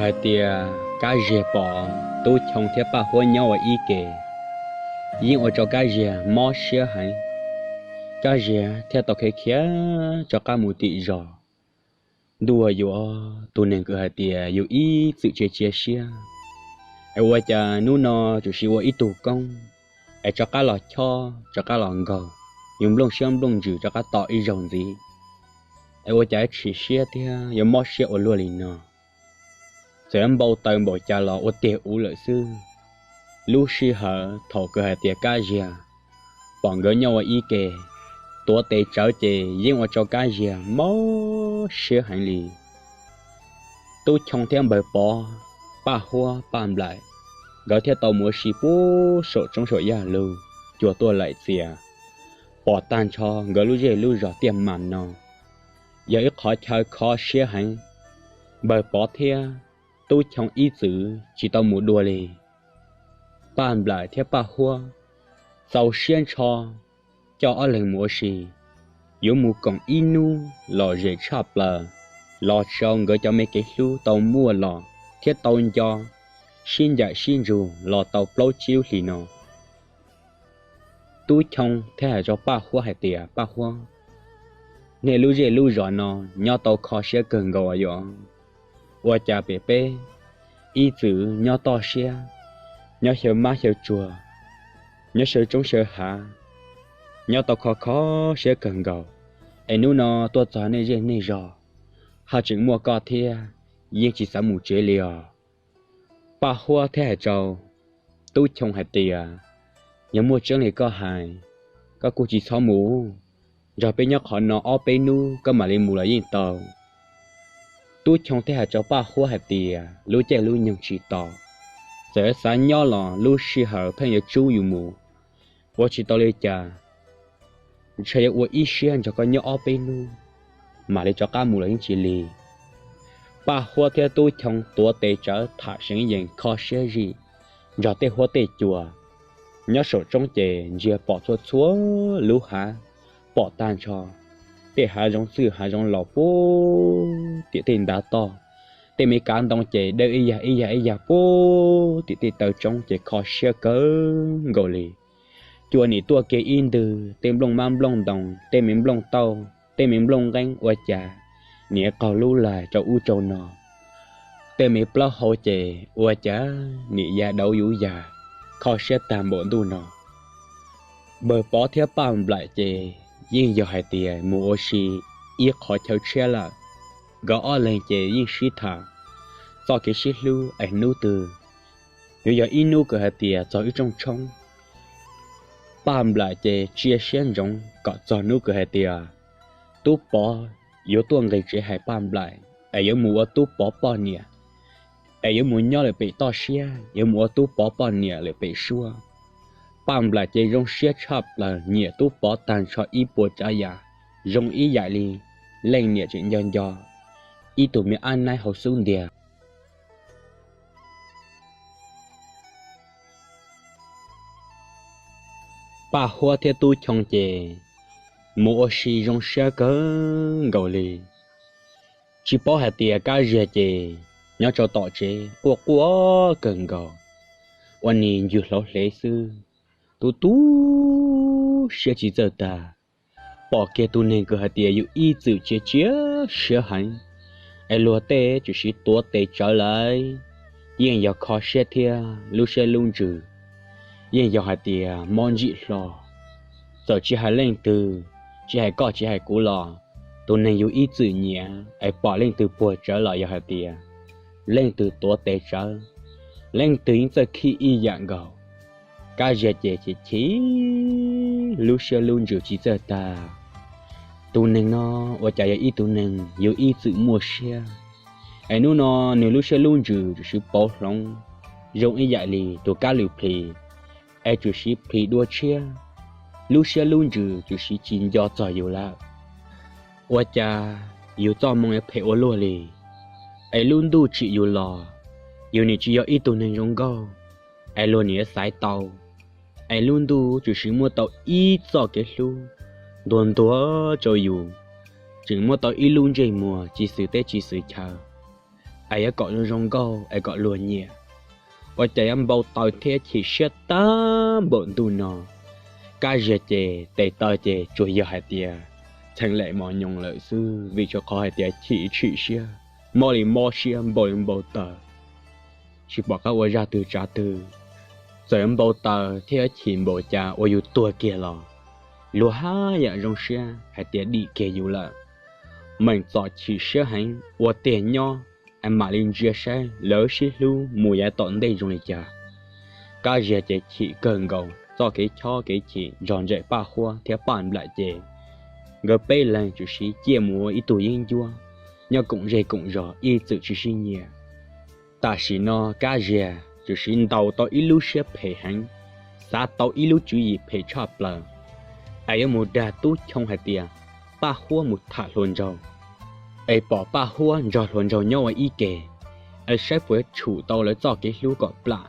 Hais tias Kab Ziag pom Tub Choo thiab Paj Huab nyob ua ib ke, yeej ua rau Kab Ziag mob siab heev. Kab Ziag thiaj tau khiav khiav rov qab mus tim zos. Ntuj aw, yuav tus neeg kws hais tias yus ib txwm cia cia siab, es ua cas hnub no tsuas sim ua ib tug koob es rov qab los chob, rov qab los nkaug, yus nplooj siab nplooj ntsws rov qab to ib zaug ntxiv, es ua cas tshwm siab thiab yuav mob siab ua luaj li no. Txawm npau taws npaum cas los ua tiag ua lawm xwb. Lub sij hawm thaum kws hais tias Kab Ziag pom nkawd nyob ua ib ke tuav tes tsawv ces yeej ua rau Kab Ziag mob siab heev li. Tub Choo thiab Npawg Pov, Paj Huab, Paj Nplaim, nkawd thiaj tau mus ua si puag saum roob saum yaj lug, cua tuaj laim txias. Pom tag nrho nkawd lub zej lub zos tiaj mam no, yog ib qhov chaw kho siab heev. Npawg Pov thiab Tub Choo ib txwm tsis tau mus dua li. Paj Nplaim thiab Paj Huab txaus siab ntsho coj ob leeg mus ua si, yuav mus koom ib hnub lom zem tshaj plaws los rau nkawd cov me kev hlub tau muaj los thiab tau nco sib ncaim sib ntsug los tau plaub tsib lub hlis no. Tub Choo thiaj hais rau Paj Huab hais tias, Paj Huab, nej lub zej lub zos no nyob tau kho siab kawg nkaus yom. Ua cas pem peb ib txwm nyob toj siab, nyob xyaw mab xyaw tsuag, nyob xyaw roob xyaw hav, nyob tau kho kho siab kawg nkaus, es hnub no tuaj txog nej zej nej zos, haj tseem muaj koj thiab, yeej tsis xav mus tsev li os. Paj Huab thiaj hais rau Tub Choo hais tias, yog muaj tseeb li koj hais, koj kuj tsis txhob mus, nrog peb nyob qhov no ob peb hnub koj mam li mus los yeej tau. Tub Choo thiaj hais rau Paj Huab hais tias, lub caij lub nyoog tsis tau, txawm xav nyob los lub sij hawm pheej yuav tsub yus mus, ua tsis tau li cas, ntshai yuav ua ib siab nrog koj nyob ob peb hnub, mam li rov qab mus los yeej tsis lig. Paj Huab thiab Tub Choo tuav tes tsawv tham seev yees kho siab zim nrog tej huab tej cua nyob saum roob ces ntsia pom txhua txhua lub hav, pom tag nrho tej hav zoov txwj hav zoov laus puag tim tej ntav toj, tej me kav ntoo ces dawb ib yam ib yam ib yam puag tim tej taw roob ces kho siab kawg nkaus li. Cua nim tuaj kiag ib ntwg, tej nplooj mab nplooj ntoos, tej me nplooj tauj, tej me nplooj nqeeb ua cas nim qaug lub lais rau ub rau no. Tej me plaub hau ces ua cas nim ya dauv yuv yas, kho siab tag npaum ntuj no. Npawg Pov thiab Paj Nplaim ces yeej yog hais tias mus ua si ib qhov chaw tshiab lawm. Nkawd ob leeg ces yeej sib tham txoj kev sib hlub es hnub twg yuav yog ib hnub kws hais tias txog ib rooj tshoob. Paj Nplaim ces cia siab ntsoov kom txog hnub kws hais tias Tub Pov yuav tuaj nqis tsev hais Paj Nplaim es yuav mus ua Tub Pov poj niam, es yuav mus nyob lawm pem toj siab, yuav mus ua Tub Pov poj niam lawm pem suab. Paj Nplaim ces zoo siab tshaj plaws, nyiam Tub Pov tag nrho ib puas tsav yam, zoo ib yam li leej niam tseem nco nco ib tug me ab naib hauv xub ntiag. Paj Huab thiab Tub Choo ces mus ua si zoo siab kawg nkaus li. Tsis paub hais tias Kab Ziag ces nyob rau tom tsev quaj quaj kawg nkaus, ua nis ncws hlauv hlev xwb, tu tu siab tsis txawj tag. Pom kiag tus neeg kws hais tias yus ib txwm cia cia siab heev, es luag tej tsuas siv tuav tes tsawv lawm, yeej yog kho siab thiab lub siab lub ntsws, yeej yog hais tias mob ntsim hlo. Txawm tsis hais leej twg, tsis hais koj tsis hais kuv los, tus neeg yus ib txwm nyiam es pom leej twg puag tsawv los yog hais tias leej twg tuav tes tsawv, leej twg yeej txawj khib ib yam nkaus. Kab Ziag ces chim chim, lub siab lub ntsws tsis txawj tag. Tus neeg no ua cas yog ib tug neeg yus ib txwm muaj siab, es hnub no nws lub siab lub ntsws tsuas siv pauv hloov, zoo ib yam li tus kab lwm plhis, es tsuas siv plhis dua tshiab, lub siab lub ntsws tsuas siv tsis nco txog yus lawm. Ua cas yus txoj moo yuav phem ua luaj li, es lub ntuj tsim yus los, yus nim tsis yog ib tug neeg zoo nkauj, es luag nim yuav xaiv tau, es lub ntuj tsuas siv muab tau ib txoj kev hlub ntuag ntuag rau yus, tseem muab tau ib lub ntsej muag tsis xwm teb tsis xwm chaw. es yuav kom zoo zoo nkauj es kom luag nyiam. Ua cas yuav npau taws thiab chim siab tag npaum ntuj no. Kab Ziag ces tes taw ces tsuas yog hais tias txheem lem mos nyoos lawm xwb, vim tsuas qhov hais tias chim chim siab, mob li mob siab, npau li npau taws, tsis pom qab ua zaj twg tsav twg. Txawm yuav npau taws thiab yuav chim npaum cas ua yus tuag kiag los luag haj yam zoo siab hais tias dim kiag yus lawm. Meem txom chim siab heev, ua tiag nyob es mam li ntsia saib lawv sib hlub mus yav tom ntej zoo li cas. Kab Ziag ces chim kawg nkaus, txoj kev chob kev chim nrog nraim Paj Huab thiab Paj Nplaim ces nkawd peb leeg tsuas siv ciaj mus ua ib tug yeeb ncuab, nyob koom zej koom zos ib txwm tsis sib nyiam. Tam sim no Kab Ziag tsuas siv ntaus tau ib lub siab phem heev, xav tau ib lub tswv yim phem tshaj plaws, es yuav mus dag Tub Choo hais tias Paj Huab mus tham hluas nraug, es pom Paj Huab nrog hluas nraug nyob ua ib ke, es saib puas yuav tshum tau lawv txoj kev hlub kom plam,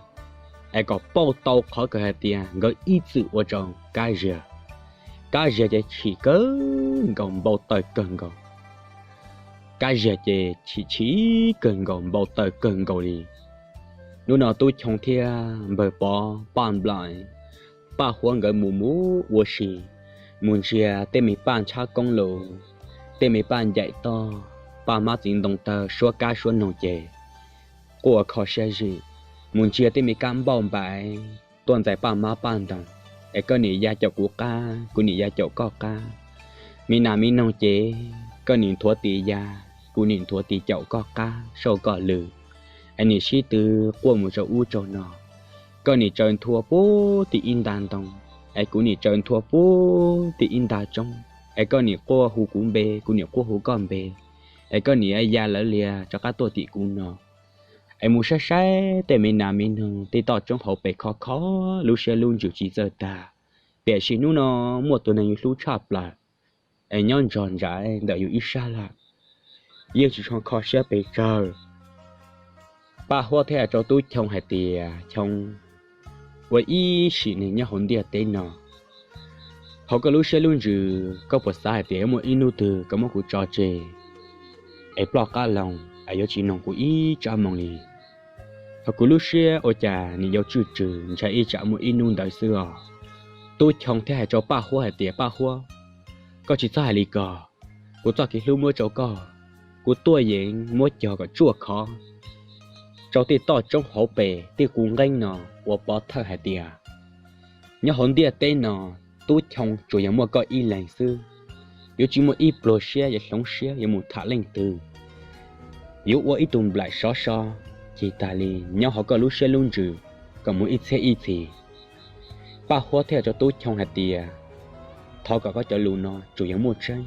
es kom pauj tau qhov kawg hais tias nkawd ib txwm ua rau Kab Ziag. Kab Ziag ces chim kawg nkaus, npau taws kawg nkaus. Kab Ziag ces chim chim kawg nkaus, npau taws kawg nkaus li. Hnub no Tub Choo thiab npawg Pov, Paj Nplaim, Paj Huab nkawd mus mus ua si, mus ntsia tej me paj ntshab koob lus, tej me paj ncaim toj, paj mab txiv ntoo tawg suab kab suab noog ces quaj kho siab zim, mus ntsia tej me kab npauj npaim tuaj ntxais paj mab paj ntoos, es koj niam ya caum kuv qab, kuv niam ya caum koj qab. Me nas me noog ces koj niam nthuav tis ya, kuv niam nthuav tis caum koj qab sau koj lw, es niam sib tw quaj mus rau ub rau no. Koj niam tsaws nthua puag tim ib nta ntoo, es kuv niam tsaws nthua puag tim ib nta tsoob, es koj niam quaj hu kuv npe, kuv niam quaj hu koj npe, es koj niam ya lawv lias rov qab tuaj tim kuv no. Es mus saib saib tej me nas me noog tej toj roob hauv pes khov kho, lub siab lub ntsws tsis txawj tag. Tiam sis hnub no muaj tus neeg yus hlub tshaj plaws, es nyob nrog nraim ntawm yus ib sab lawm, yeej tsis tshua kho siab pes tsawg. Paj Huab thiaj hais rau Tub Choo hais tias, Choo, ua ib sim neeg nyob hauv ntiaj teb no, hauv koj lub siab lub ntsws koj puas xav hais tias yuav muaj ib hnub twg koj muab kuv tso tseg es ploj qab loo, es yuav tsis noog kuv ib tsab moo li? Hauv kuv lub siab ua cas nim yuav tswj tswg, ntshai ib tsam muaj ib hnub ntawd xwb os. Tub Choo thiaj hais rau Paj Huab hais tias, Paj Huab, koj tsis txhob hais li ko. Kuv txoj kev hlub muab rau koj, kuv tuaj yeem muab cog kom tsuaj khov rau tej toj roob hauv pes tej qub nqeeb no ua pov thawj hais tias nyob hauv ntiaj teb no, Tub Choo tsuas yog muaj koj ib leeg xwb. Yuav tsis muaj ib pluag siab yuav hloov siab yuav mus tham leej twg. Yuav ua ib tug nplaim sov so cig tag li nyob hauv koj lub siab lub ntsws kom mus ib txhiab ib txhis. Paj Huab thiaj rau Tub Choo hais tias, thov kom koj cov lus no tsuas yog muaj tseeb,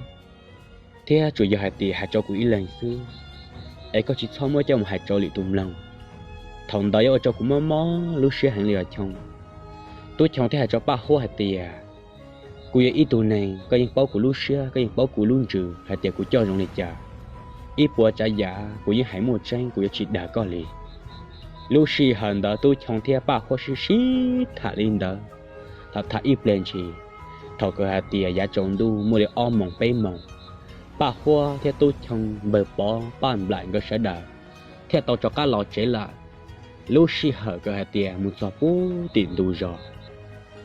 thiab tsuas yog hais tias hais rau kuv ib leeg xwb, es koj tsis txhob muab coj mus hais rau lwm tus mloog. Thaum ntawd yuav ua rau kuv mob mob lub siab heev li os Choo. Tub Choo thiaj hais rau Paj Huab hais tias, kuv yog ib tug neeg, koj yeej paub kuv lub siab, koj yeej paub kuv lub ntsws hais tias kuv coj zoo li cas. Ib puas tsav yam kuv yeej hais muaj tseeb, kuv yuav tsis dag koj li. Lub sij hawm ntawd Tub Choo thiab Paj Huab sib sib tham li ntawd, tham tham ib pliag ntshis, thaum kawg hais tias yav tsaus ntuj muaj li ob moos peb moos, Paj Huab thiab Tub Choo, npawg Pov, Paj Nplaim nkawd sawv daws thiaj tau rov qab los tsev lawm. Lub sij hawm kawg hais tias mus txog puag tim ntug zos.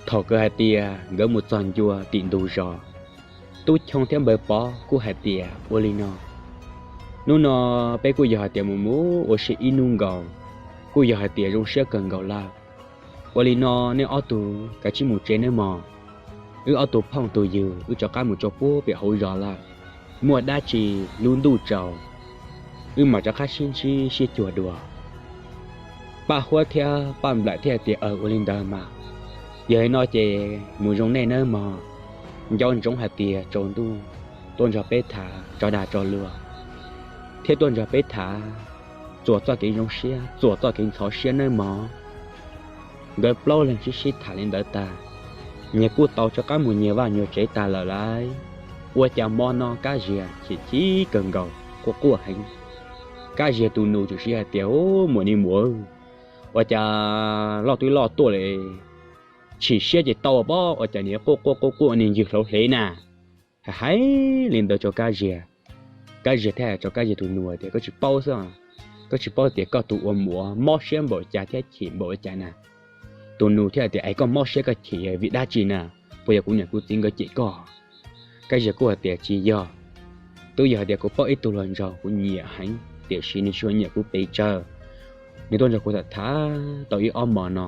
Thaum kawg hais tias nkawd mus txog ncua tim ntug zos, Tub Choo thiab npawg Pov kuj hais tias, ua li no, hnub no peb kuj yog hais tias mus mus ua si ib hnub nkaus, kuj yog hais tias zoo siab kawg nkaus lawm. Ua li no, nej ob tug kav tsij mus tsev nawb mog. Wb ob tug phooj tug ywg wb rov qab mus rau puag pem hauv zos lawm. Muaj dab tsi lub ntuj tsaus, wb mam rov qab sib ntsib sib cuag dua. Paj Huab thiab Paj Nplaim thiaj tias, aw, ua li ntawd mas, yog li no ces mus zoo nej nawb mog. Nco ntsoov hais tias tsaus ntuj tuaj nrog peb tham tso dag tso luag, thiab tuaj nrog peb tham txuas txoj kev zoo siab txuas txoj kev ntxhov siab nawb mog. Nkawd plaub leeg sib sib tham li ntawd tag, nyias kuj tau rov qab mus nyias vaj nyias tsev tas lawm lauj. Ua cas hmo no Kab Ziag chim chim kawg nkaus, quaj quaj heev. Kab Ziag tus nus tshwm sim hais tias, u, muam, niag muam, ua cas loj twb loj tuaj li, chim siab ces tau pob, ua cas niag quaj quaj quaj quaj niag ncwg hlauv hlev na? Hais li ntawd rau Kab Ziag, Kab Ziag thiaj hais rau Kab Ziag tus nus tias, koj tsis paub xwb, Koj tsis paub tias koj tus ua muam mob siab npaum cas thiab chim npaum cas na? Tus nus thiaj tias, Es koj mob siab koj chim vim dab tsi na? Puas yog kuv niam kuv txiv nkawd cem koj? Kab Ziag kuj hais tias, Tsis yog, twb yog hais tias kuv paub ib tug hluas nraug kuv nyiam heev, tiam sis nws tsis nyiam kuv pes tsawg. Nws tuaj nrog kuv tham tham tau ib ob hmo no,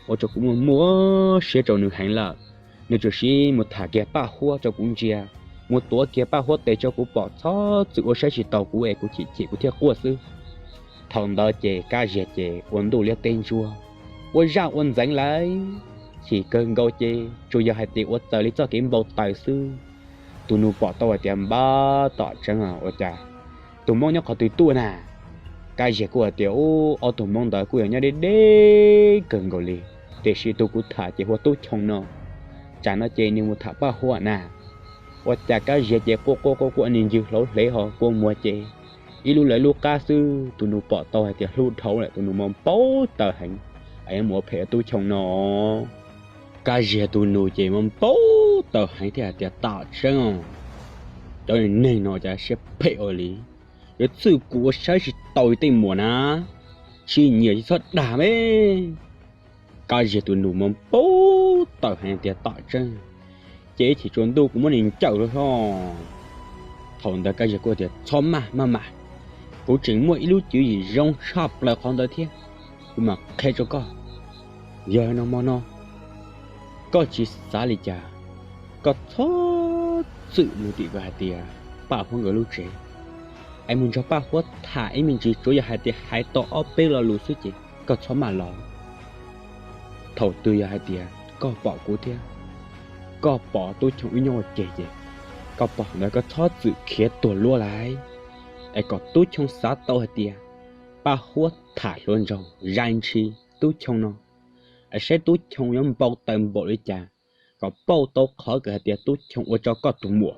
ua rau kuv muaj muaj siab rau nws heev lawm. Nws tsuas sim mus tham kiag Paj Huab rau kuv ntsia, mus tuav kiag Paj Huab tes rau kuv pom, txhob txwm ua saib tsis taus kuv es kuv chim chim kuv thiaj quaj xwb. Thaum ntawd ces Kab Ziag ces ua ntuj liab teb ntsuab, ua zaj ua ntxeev lawm, chim kawg nkaus ces tsuas yog hais tias ua txaws li txoj kev npau taws xwb. Tus nus pom tau hais tias, Npab tom tseeb, ua cas tus hmoob nyob qhov twg tuaj na? Kab Ziag kuj hais tias, Ub, ob tug hmoob ntawd kuj yog nyob deb deb kawg nkaus li, tiam sis tus kuv tham ces hu ua Tub Choo no. Tsam no ces nws mus tham Paj Huab na. Ua cas Kab Ziag ces quaj quaj quaj quaj, nig ncws hlauv hlev ho kua muag ces ib lub lawv lub qab xwb. Tus nus pom tau hais tias hlub dhau lawm, tus nus mas npau taws heev, es yuav mus ua phem Tub Choo no. Kab Ziag tus nus ces mas npau taws heev thiab hais tias, Tam tseeb os, cov neeg no cas siab phem ua li, yuav txwm kuv ua saib tsis taus tej muam na, tsis nyiam tsis txhob dag me. Kab Ziag tus nus mas npau taws heev tias, Tam tseeb, ces ib chim tsaus ntuj kuv muab nws ncawm lawm hlo. Thaum ntawd Kab Ziag kuj tias, Txhob maj maj mam, kuv tseem muaj ib lub tswv yim zoo tshaj plaws qhov ntawd thiab, kuv mam qhia rau koj. Yog no hmo no koj tsis xav li cas, koj txhob txwm mus tim hais tias Paj Huab nkawd lub tsev, es mus nrog Paj Huab tham ib me ntsis, tsuav yog hais tias hais tau ob peb lo lus xwb ces koj txhob maj los. Thaum twg yog hais tias koj pom kuv thiab koj pom Tub Choo wb nyob ua ke ces koj pom ntawd koj txhob txwm khiav tuag luaj lawm, es kom Tub Choo xav tau hais tias Paj Huab tham hluas nraug zais ntshis Tub Choo no, es saib Tub Choo yuav npau taws npaum li cas, kom pauj tau qhov kawg hais tias Tub Choo ua rau koj tus muam.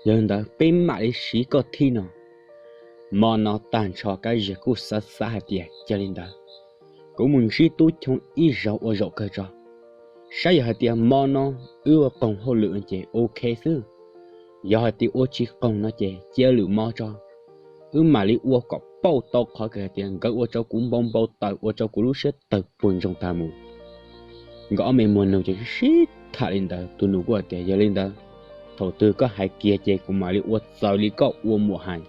Yog li ntawd peb mam li siv koj thib no. Hmo no tag nrho Kab Ziag kuj xav xav hais tias, Cia li ntawd, kuv mus ntsib Tub Choo ib zaug ua zaum kawg tso, saib yog hais tias hmo no wb ua qoog hauj lwm ces ok xwb, yog hais tias ua tsis qoog no ces cia lwm hmo tso, wb mam li ua kom pauj tau qhov kawg hais tias nkawd ua rau kuv npau npau taws, ua rau kuv lub siab tawg puag ntsoog tag mus. Nkawd ob me muag nug ces sib tham li ntawd, tus nus kuj hais tias, Yog li ntawd, thaum twg koj hais kiag ces kuv mam li ua txawv li koj ua muam hais.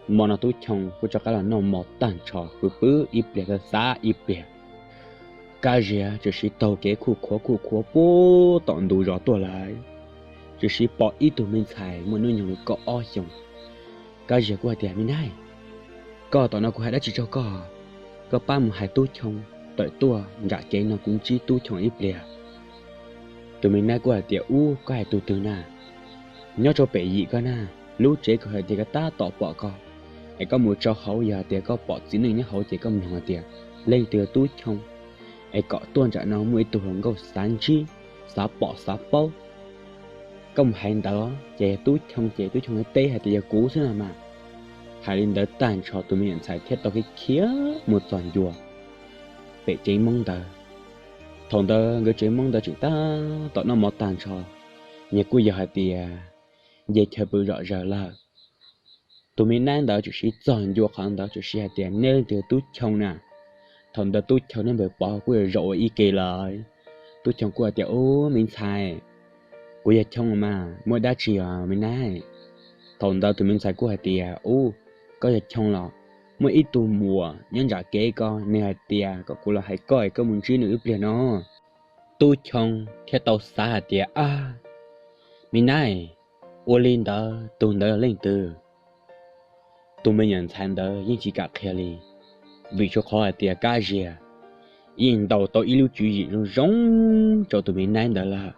Hmo no Tub Choo kuj rov qab los noj mov tag nrho, pw pw ib pliag, xav ib pliag. Kab Ziag tsuas sim taug kev khuj khuav khuj khuav puag tom ntug zos tuaj lawm, tsuas sim pom ib tug me ntxhais muaj hnub nyoog li kaum ob xyoos. Kab Ziag kuj hais tias, Me nab, koj tom no kuv hais dab tsi rau koj, koj pab mus hais Tub Choo tawm tuaj nram kev no kuv ntsib Tub Choo ib pliag. Tus me nab kuj hais tias, Ub, koj hais tus twg na? Nyob rau pem yim koj na, lub tsev kuv hais tias koj tab tom pom koj, es koj mus rau hauv, yog hais tias koj pom txiv neej nyob hauv ces koj mloog hais tias leej twg Tub Choo, es kom tuaj nram no muaj ib tug hluas nkauj xav ntsib, xav pom xav paub. Koj mus hais ntawd ces Tub Choo ces Tub Choo teb hais tias yog kuv xwb no mas. Hais li ntawd tag nrho tus me nyuam ntxhais thiaj tau khiav khiav mus txog ncua pem tsev Hmoob ntawd. Thaum ntawd nkawd tsev Hmoob ntawd tseem tab tom noj mov tag nrho, nyias kuj yog hais tias nce chaw pw zom zaws lawm. Tus me nab ntawd tsuas sim txog ncua qhov ntawd tsuas sim hais tias, Nej leej twg Tub Choo na? Thaum ntawd Tub Choo thiab Npawg Pov kuj yog zaum ua ib ke lawm. Tub Choo kuj hais tias, Ub, me ntxhais, kuv yog Choo mas, muaj dab tsi os me nab? Thaum ntawd tus me ntxhais kuj hais tias, Ub, koj yog Choo los? Muaj ib tug muam nyob nram kev ko, nws hais tias kom kuv los hais koj es koj mus ntsib nws ib pliag no. Tub Choo thiaj tau xav hais tias, Ab, me nab, ua li ntawd tus ntawd yog leej twg? Tus me nyuam ntxhais ntawd yeej tsis kam qhia li, vim rau qhov hais tias Kab Ziag yeej ntaus tau ib lub tswv yim zoo zoo rau tus me nab ntawd lawm.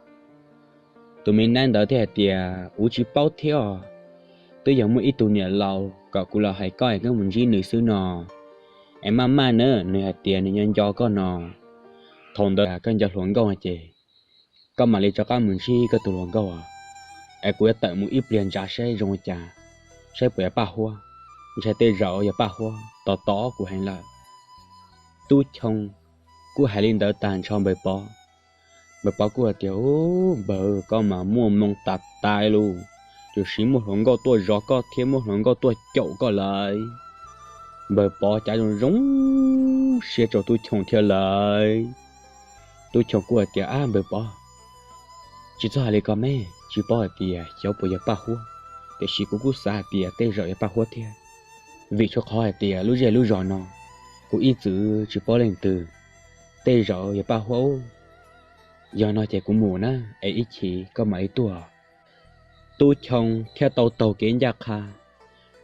Tus me nab ntawd thiaj hais tias, Kuv tsis paub thiab os, twb yog muaj ib tug niam laus kom kuv los hais koj es koj mus ntsib nws xwb no. Es maj maj na, nws hais tias nws nco nco koj no. Thaum ntawd koj nco hluas nkauj ces koj mam li rov qab mus ntsib koj tus hluas nkauj os. Es kuv yuav tawm mus ib pliag ntsa saib zoo li cas, saib puas yog Paj Huab. Ntshai tej zaum yog Paj Huab tos tos kuv heev lawm. Tub Choo kuj hais li ntawd tag nrho Npawg Pov. Npawg Pov kuj hais tias, Ub, npawg, koj mas muaj moo tas tas li, tsuas sim muaj hluas nkauj tuaj zov koj thiab muaj hluas nkauj tuaj caum koj lawm. Npawg Pov cav zoo zoo siab rau Tub Choo thiab lawm. Tub Choo kuj hais tias, Ab npawg Pov, tsis txhob hais li ko mas, tsis paub hais tias xyov puas yog Paj Huab, tiam sis kuv kuj xav hais tias tej zaum yog Paj Huab thiab, vim rau qhov hais tias lub zej lub zos no kuv ib txwm tsis paub leej twg, tej zaum yog Paj Huab. Yog no ces kuv mus na, es ib chim koj mam li tuaj. Tub Choo thiaj tau taug kev ncaj qha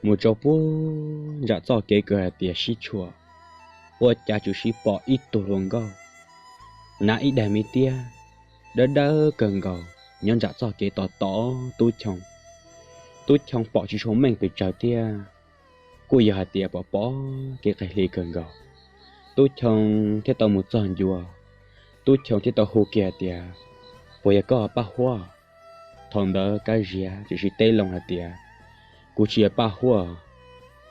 mus rau puag nram txoj kev kws hais tias sib tshuam, ua cas tsuas pom ib tug hluas nkauj hnav ib daim me tiab dawb dawb kawg nkaus nyob nram txoj kev tos tos Tub Choo. Tub Choo pom tsis tshua meej pes tsawg thiab, kuj yog hais tias pom pom kev qig hli kawg nkaus. Tub Choo thiaj tau mus txog ncua, Tub Choo thiaj tau hu kiag hais tias, Puas yog koj Paj Huab? Thaum ntawd Kab Ziag tsuas teb loo hais tias, Kuv tsis yog Paj Huab,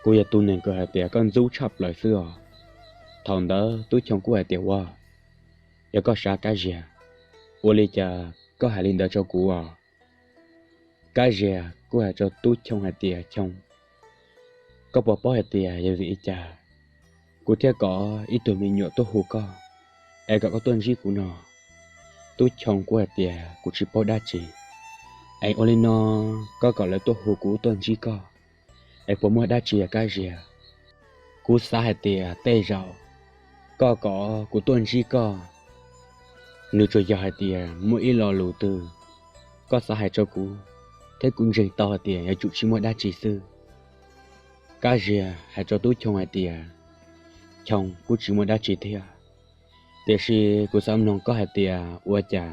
kuv yog tus neeg kws hais tias koj ntxub tshaj plaws xwb os. Thaum ntawd Tub Choo kuj hais tias, Ua, yog koj sav Kab Ziag, ua li cas koj hais li ntawd rau kuv os? Kab Ziag kuj hais rau Tub Choo hais tias, Choo, koj puas paub hais tias yog vim li cas kuv thiaj kom ib tug me nyuam tuaj hu koj, es kom koj tuaj ntsib kuv no? Tub Choo kuj hais tias, Kuv tsis paub dab tsi, es ua li no, koj kom lawv tuaj hu kuv tuaj ntsib koj, es puas muaj dab tsi os Kab Ziag? Kuv xav hais tias tej zaum koj kom kuv tuaj ntsib koj, nws tsuas yog hais tias muaj ib lo lus twg koj xav hais rau kuv, thiab kuv ntseeg tau hais tias yuav tsum tsis muaj dab tsi xwb. Kab Ziag hais rau Tub Choo hais tias, Choo, kuj tsis muaj dab tsi thiab, tiam sis kuv xav mloog koj hais tias ua cas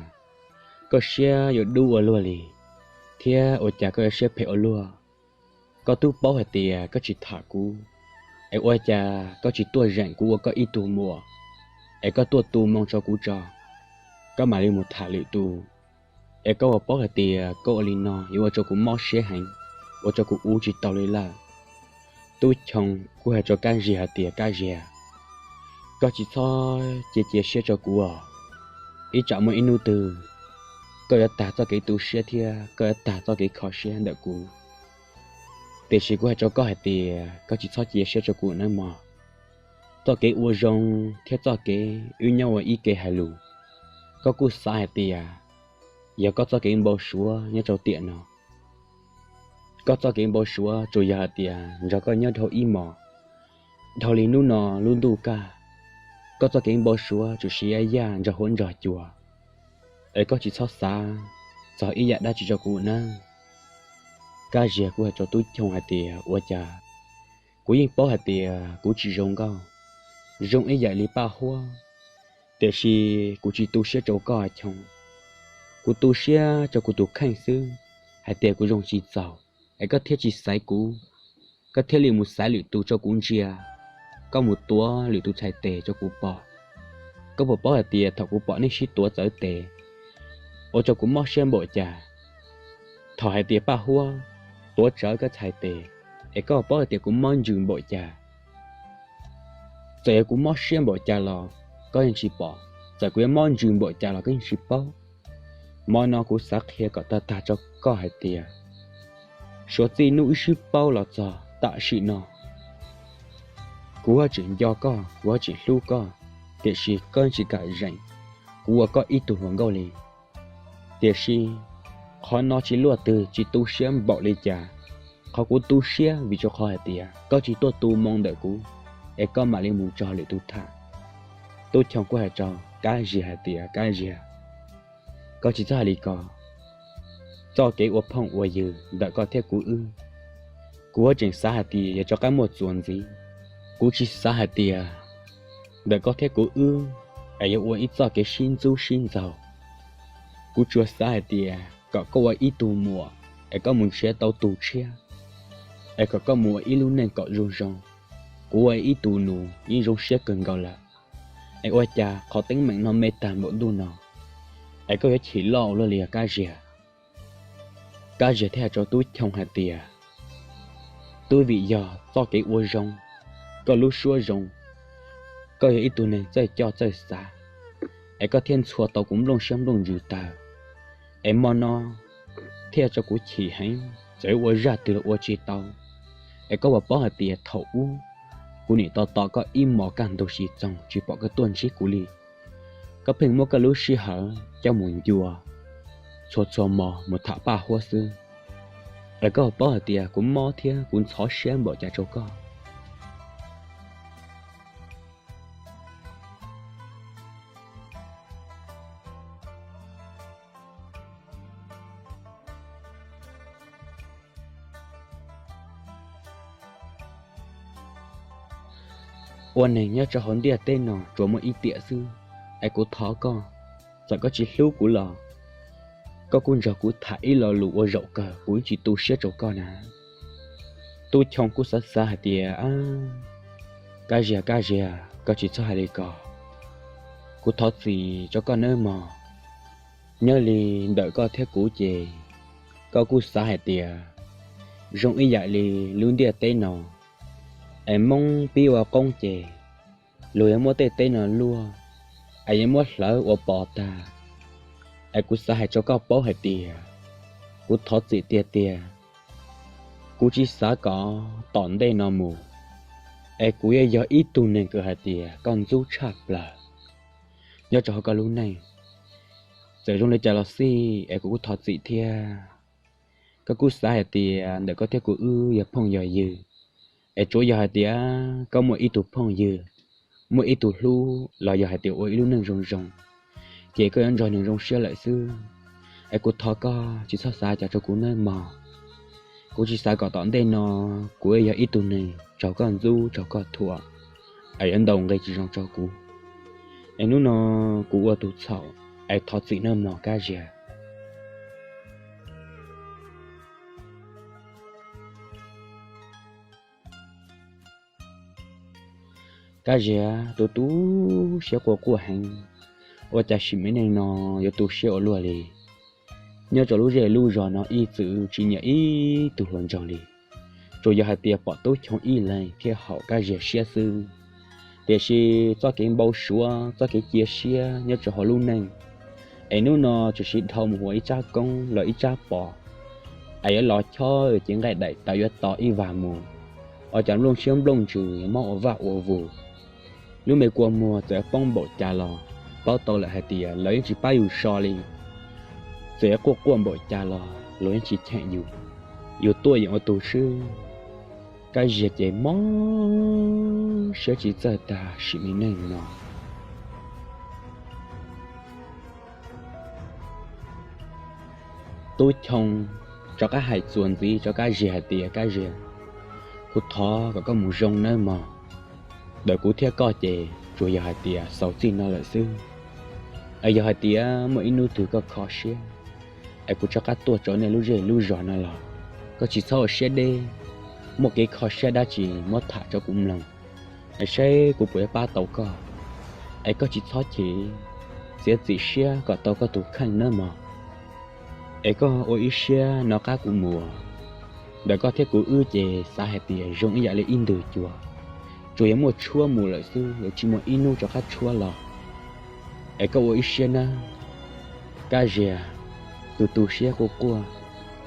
koj siab yuav dub ua luaj li, thiab ua cas koj yuav siab phem ua luaj. Koj twb paub hais tias koj tsis tham kuv, es ua cas koj tsis tuaj zeem kuv ua koj ib tug muam, es koj tuaj tu moo rau kuv tso, koj mam li mus tham lwm tus. Es koj puas paub hais tias koj ua li no yuav ua rau kuv mob siab heev, ua rau kuv ua tsis tau li lawm. Tub Choo kuj hais rau Kab Ziag hais tias, Kab Ziag, koj tsis txhob cia cia siab rau kuv os. Ib tsam muaj ib hnub twg koj yuav tag txoj kev tu siab thiab koj yuav tag txoj kev kho siab ntawm kuv. Tiam sis kuv hais rau koj hais tias koj tsis txhob cia siab rau kuv nawb mog. Txoj kev ua zoo thiab txoj kev wb nyob ua ib ke hais lus, koj kuj xav hais tias yog koj txoj kev npau suav nyob rau tiam no. Koj txoj kev npau suav tsuas yog hais tias nrog koj nyob dhau ib hmos, dhau li hnub no lub ntuj kaj, koj txoj kev npau suav tsuas siv yaj nrog huab nrog cua, es koj tsis txhob xav txog ib yam dab tsi rau kuv nawb. Kab Ziag kuj hais rau Tub Choo hais tias, Ua cas kuv yeej paub hais tias kuv tsis zoo nkauj, zoo ib yam li Paj Huab, tiam sis kuv tsis tu siab rau koj Choo. Kuv tu siab rau kuv tus kheej xwb, hais tias kuv zoo tsis txaus, es koj thiaj tsis xaiv kuv, koj thiaj li mus xaiv lwm tus rau kuv ntsia, koj mus tuav lwm tus txhais tes rau kuv pom. Koj puas paub hais tias thaum kuv pom nej sib tuav txawv tes, ua rau kuv mob siab npaum cas? Thaum hais tias Paj Huab tuav tsawv koj txhais tes, es koj puas paub hais tias kuv mob ntsws npaum cas? Txawm yog kuv mob siab npaum cas los koj yeej tsis pom, txawm kuv yuav mob ntsws npaum cas los koj yeej tsis paub. Hmo no kuv xav qhia kom tag tag rau koj hais tias, suav txij hnub wb sib paub los txog tam sim no, kuv haj tseem nco koj, kuv haj tseem hlub koj, tiam sis koj tsis kam zeem kuv ua koj ib tug hluas nkauj li. Tiam sis qhov no tsis luaj twg tsis tu siab npaum li cas. Qhov kuv tu siab vim rau qhov hais tias koj tsis tuaj tu moo ntawm kuv, es koj mam li mus nrog lwm tus tham. Tub Choo kuj hais rau Kab Ziag hais tias, Kab Ziag, koj tsis txhob hais li ko. Txoj kev ua phooj ua ywg ntawm koj thiab kuv wb, kuv haj tseem xav hais tias yog rov qab muaj txuas ntxiv. Kuv tsis xav hais tias ntawm koj thiab kuv wb es yuav ua ib txoj kev sib ntxub sib ntxaug. Kuv tsuas xav hais tias kom koj ua ib tug muam, es koj mus nrhiav tau tus tshiab, es kom koj mus ua ib lub neej kom zoo zoo. Kuv ua ib tug nus yeej zoo siab kawg nkaus lawm, es ua cas qhov teeb meem no me tag npaum ntuj no, es koj yuav chim loj ua luaj li os Kab Ziag? Kab Ziag thiaj hais rau Tub Choo hais tias, twb vim yog txoj kev ua zoo, koj lub suab zoo, koj yog ib tug neeg txawj coj txawj xav, es koj thiaj ntxhua tau kuv nplooj siab nplooj ntsws tawg, es hmo no thiaj rau kuv chim heev, txawm yuav ua zaj twg los ua tsis tau. Es koj puas paub hais tias thaum ub kuv nim tos tos koj ib hmos kaj ntug tsis txog tsis pom koj tuaj ntsib kuv li. Koj pheej muab koj lub sij hawm coj mus ncua txhua txhua hmo mus tham paj huab xwb. Es koj paub hais tias kuv mob thiab kuv ntxhov siab npaum cas rau koj. Ua neeg nyob rau hauv ntiaj teb no tsuas muaj ib tiam xwb, es kuv thov koj, txawm koj tsis hlub kuv los koj kuj nrog kuv tham ib lo lus ua zaum kawg, kuv yeej tsis tu siab rau koj na. Tub Choo kuj xav xav hais tias, Kab Ziag, Kab Ziag, koj tsis txhob hais li ko. Kuv thov txim rau koj nawb mog. Nyob li ntawm koj thiab kuv ces koj kuj xav hais tias zoo ib yam li lub ntiaj teb no, es Hmoob pib ua qoob ces luag yuav muab tej teb no luaj, es yuav muab hlawv ua pos tag. Es kuv xav hais rau koj paub hais tias kuv thov txim tiag tiag. Kuv tsis xav kom tom ntej no mus, es kuv yuav yog ib tug neeg kws hais tias koj ntxub tshaj plaws nyob rau hauv koj lub neej. Txawm zoo li cas los xij es kuv kuj thov txim thiab. Koj kuj xav hais tias ntawm koj thiab kuv wb yog phooj yog ywg, es tsuav yog hais tias koj muaj ib tug phooj ywg, muaj ib tug hlub los yog hais tias ua ib lub neej zoo zoo, ces koj yuav nrog nws zoo siab lawm xwb. Es kuv thov koj tsis txhob xav cas rau kuv nawb mog. Kuv tsis xav kom tom ntej no kuv yog ib tug neeg raug koj ntxub raug koj thuam, es yuav ntaus nqi tsis zoo rau kuv. Es hnub no kuv ua tus txhaum, es thov txim nawb mog Kab Ziag. Kab Ziag tu tu siab quaj quaj heev, ua cas sim me neej no yuav tu siab ua luaj li. Nyob rau lub zej lub zos no ib txwm tsis nyiam ib tug hluas nraug li, tsuas yog hais tias pom Tub Choo ib leeg thiaj haum Kab Ziag siab xwb. Tiam sis txoj kev npau suav, txoj kev cia siab nyob rau hauv lub neej, es hnub no tsuas siv dhau mus ua ib tsab koob los ib tsab pos, es yuav los chob cev nqaij daim tawv yuav tos ib vas mus, ua cas nplooj siab nplooj ntsws yuav mob ua vaj ua vus. Lub me kua muag txawm poob npaum cas los paub tau lawm hais tias lawv yeej tsis pab yus so li. Txawm yuav quaj quaj npaum cas los luag yeej tsis cheem yus, yus tuaj yeem ua tus swb. Kab Ziag ces mob siab tsis txawj tag sim me neej no. Tub Choo rov qab hais txuas ntxiv rau Kab Ziag hais tias, Kab Ziag, kuv thov kom koj mus zoo nawb mog. Ntawm kuv thiab koj ces tsuas yog hais tias xaus txij no lawm xwb. Es yog hais tias muaj ib hnub twg koj kho siab, es kuv rov qab tuaj rau nej lub zej lub zos no los, koj tsis txhob ua siab deb, muaj kev kho siab dab tsi muab tham rau kuv mloog, es saib kuv puas yuav pab tau koj. Es koj tsis txhob chim, txiav txim siab kom tau koj tus kheej nawb mog. Es koj ua ib siab no qab kuv mus. Ntawm koj thiab kuv wb ces xav hais tias zoo ib yam li ib ntwg cua, tsuas yog muaj tshuab mus lawm xwb, yuav tsis muaj ib hnub rov qab tshuab los. Es koj ua ib siab nawb. Kab Ziag tu tu siab quaj quaj,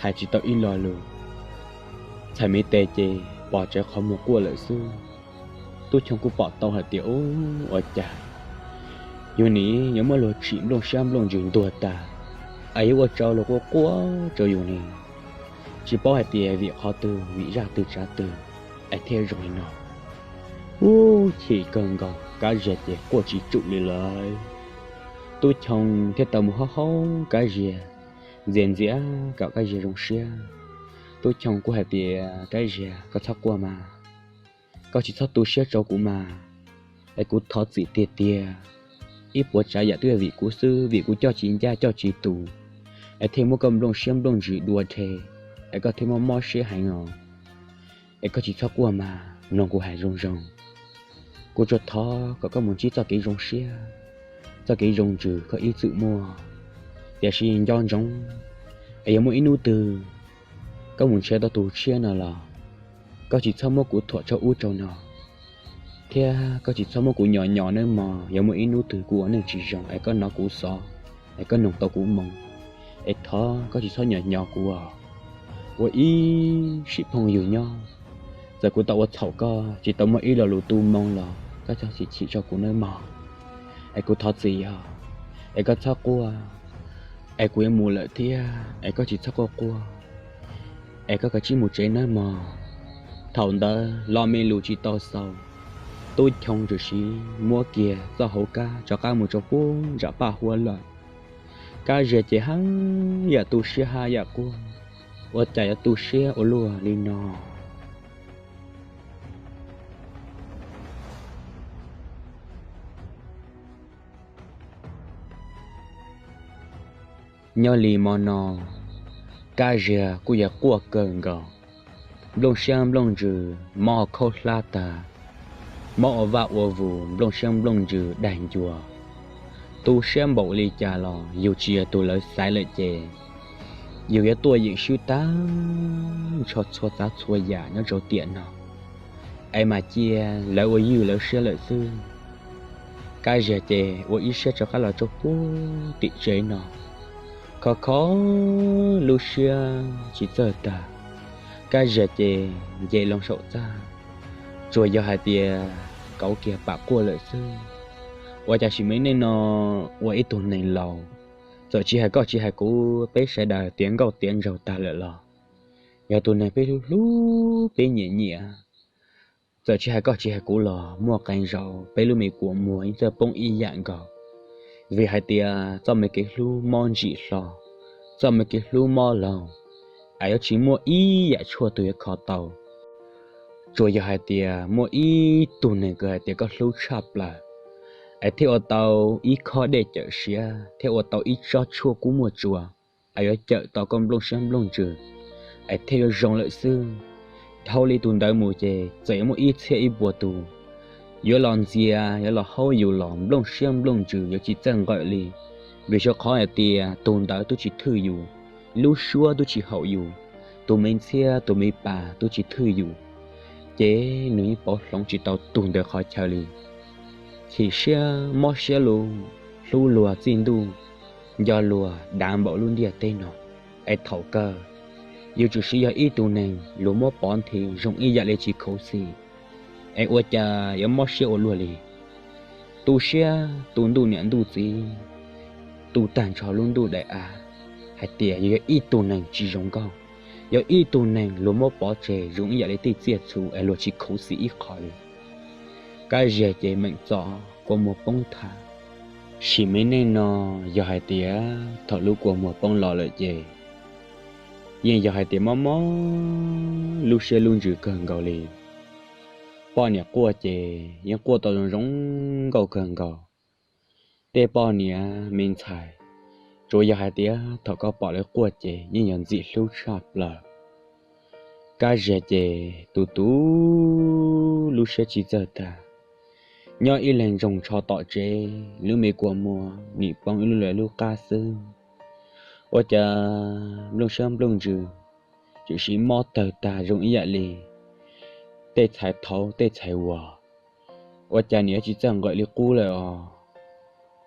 hais tsis tau ib lo lus. Txhais me tes ces pos tsawv qhov muag quaj lawm xwb. Tub Choo kuj pom tau hais tias, Ub, ua cas yus nim yuav muab luag tsim nplooj siab nplooj ntsws ntuag tag, es yuav ua rau luag quaj quaj rau yus ne? Tsis paub hais tias vim qhov twg, vim zaj twg tsav twg es thiaj zoo li no. Ub, chim kawg nkaus, Kab Ziag ces quaj tsis tsum li lawm. Tub Choo thiaj tau mus haub haub Kab Ziag, ntxias ntxias kom Kab Ziag zoo siab. Tub Choo kuj hais tias, Kab Ziag, koj txhob quaj mas, koj tsis txhob tu siab rau kuv mas, es kuv thov txim tiag tiag. Ib puas tsav yam twb yog vim kuv xwb, vim kuv coj tsis ncaj coj tsis tus, es thiaj muab koj nplooj siab nplooj ntsws dua rhe, es koj thiaj mob mob siab heev os. Es koj tsis txhob quaj mas, mloog kuv hais zoo zoo. Kuv tsuas thov kom koj mus ntsib txoj kev zoo siab, txoj kev zoo ntsws koj ib txwm muaj. Tiam sis nco ntsoov, es yog muaj ib hnub twg koj mus nrhiav tau tus tshiab no los, koj tsis txhob muab kuv thuam rau ub rau no, thiab koj tsis txhob muab kuv nyos nyos nawb mog. Yog muaj ib hnub twg kuv ua neej tsis zoo es koj hnov kuv xov, es koj noog tau kuv moo, es thov koj tsis txhob nyos nyos kuv os. Ua ib sim phooj ywg nyob, Txawm kuv tau ua txhaum koj, tsis tau muaj ib lo lus tu moo los koj txhob chim chim rau kuv nawb mog. Es kuv thov txim os, es koj txhob quaj, es kuv yuav mus lawm thiab es koj tsis txhob quaj quaj, es koj kav tsij mus tsev nawb mog. Thaum ntawd los me lus tsis tau xaus, Tub Choo tsuas siv muab kiag txoj hauv kab rov qab mus rau puag nram paj huab lawm. Kab Ziag ces haj yam tu siab haj yam quaj, ua cas yuav tu siab ua luaj li no. Nyob li mo no, Kab Ziag kuj yog quaj kawg nkaus, nplooj siab nplooj ntsws mob khaub hlab tag, mob ua vaj ua vus, nplooj siab nplooj ntsws daig ncua. Tu siab npaum li cas los yus tsis yog tus lawv xaiv lawm ces yus yuav tuaj yeem swb tag nrho txhua tsav txhua yam nyob rau tiam no, es mam cia lawv ua ywj lawv siab lawm xwb. Kab Ziag ces ua ib siab rov qab los rau puag tim tsev no, khov kho lub siab tsis txawj tag. Kab Ziag ces nce loo saum txaj, tsuas yog hais tias kauv kiag pam quaj lawm xwb. Ua cas sim me neej no ua ib tug neeg laus, txawm tsis hais koj tsis hais kuv, peb sawv daws tiav nkauj tiav nraug tag lawm los yog tus neeg peb hlub hlub peb nyiam nyiam, txawm tsis hais koj tsis hais kuv los muaj qee zaus peb lub me kua muag yeej txawj poob ib yam nkaus. Vim hais tias txoj me kev hlub mob ntsim hlo, txoj me kev hlub mob laug, es yuav tsis muaj ib yam tshuaj twg yuav kho tau. Tsuas yog hais tias muaj ib tug neeg kws hais tias koj hlub tshaj plaws, es thiaj ua tau ib khob dej cawm siab, thiaj ua tau ib tsob tshuaj kub muaj tsuas, es yuav cawm tau koj nplooj siab nplooj ntsws, es thiaj yuav zoo lawm xwb. Dhau li tus ntawd mus ces txawm yuav muaj ib txhiab ib puas tus yuav los ntxias yuav los haub yus los nplooj siab nplooj ntsws yuav tsis txawj nqawm li, vim rau qhov hais tias tus ntawd twb tsis thwj yus, lub suab twb tsis haum yus, tus me ntxhiab tus me pas twb tsis thwj yus, ces nws yeej pauv hloov tsis tau tus ntawd qhov chaw li. Chim siab mob siab lug, hlub luag txij ntuj, nco luag dav npaum lub ntiaj teb no. Es thaum kawg yus tsuas siv yog ib tug neeg luag muab pov nthi zoo ib yam li tsis khuv xim, es ua cas yuav mob siab ua luaj li. Tu siab tu ntuj niam ntuj txiv, tu tag nrho lub ntuj daim av, hais tias yus yog ib tug neeg tsis zoo nkauj, yog ib tug neeg luag muab pov tseg zoo ib yam li tej tsiaj txhu es luag tsis khuv xim ib qho li. Kab Ziag ces meem txom kua muag poob tham. Sim me neej no yog hais tias thaum lub kua muag poob los lawm ces yeej yog hais tias mob mob lub siab lub ntsws kawg nkaus li. Poj niam quaj ces yeej quaj tau zoo zoo nkauj kawg nkaus. Tej poj niam me ntxhais, tsuas yog hais tias thaum koj pom lawv quaj ces yeej yog ntxim hlub tshaj plaws. Kab Ziag ces tus tus lub siab tsis txawj tag, nyob ib leeg ntsoog tsho tom tsev, lub me kua muag nim poob ib lub lawm lub qab xwb. Ua cas nplooj siab nplooj ntsws tsuas siv mob tawg tag zoo ib yam li tej txhais thaud tej txhais uas, ua cas nim yuav tsis txawj nqawm li qub lawm os.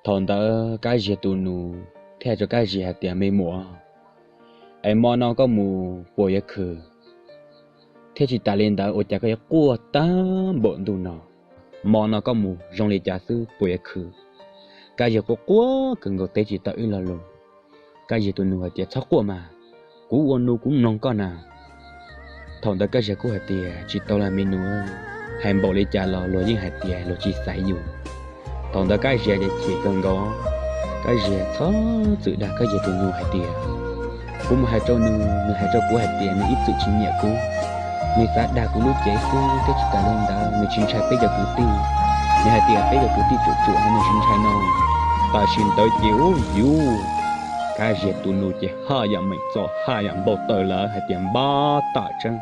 Thaum ntawd Kab Ziag tus nus thiaj rau Kab Ziag hais tias, me muam, es mo no koj mus puas yuav khwv? Thiab tsis tas li ntawd ua cas koj yuav quaj tag npaum ntuj no? Mo no koj mus zoo li cas xwb puas yuav khwv? Kab Ziag quaj quaj kawg nkaus teb tsis tau ib lo lus. Kab Ziag tus nus hais tias, txhob quaj mas, kuv ua nus kuv mloog koj na. Thaum ntawd Kab Ziag kuj hais tias, tsis tau li me nus, hais npaum li cas los luag yeej hais tias luag tsis xaiv yus. Thaum ntawd Kab Ziag ces chim kawg nkaus, Kab Ziag txhob txwm dag Kab Ziag tus nus hais tias, kuv mus hais rau nws, nws hais rau kuv hais tias nws ib txwm tsis nyiam kuv, nws xav dag kuv lub cev xwb thiab tsis tas li ntawd nws tsis ntshai peb cov kwv tij. Nws hais tias peb cov kwv tij tsuam tsuam no nws tsis ntshai no. Tam sim ntawd ces ub yuv, Kab Ziag tus nus ces haj yam meem txom haj yam npau taws lawm hais tias, npab tam tseeb,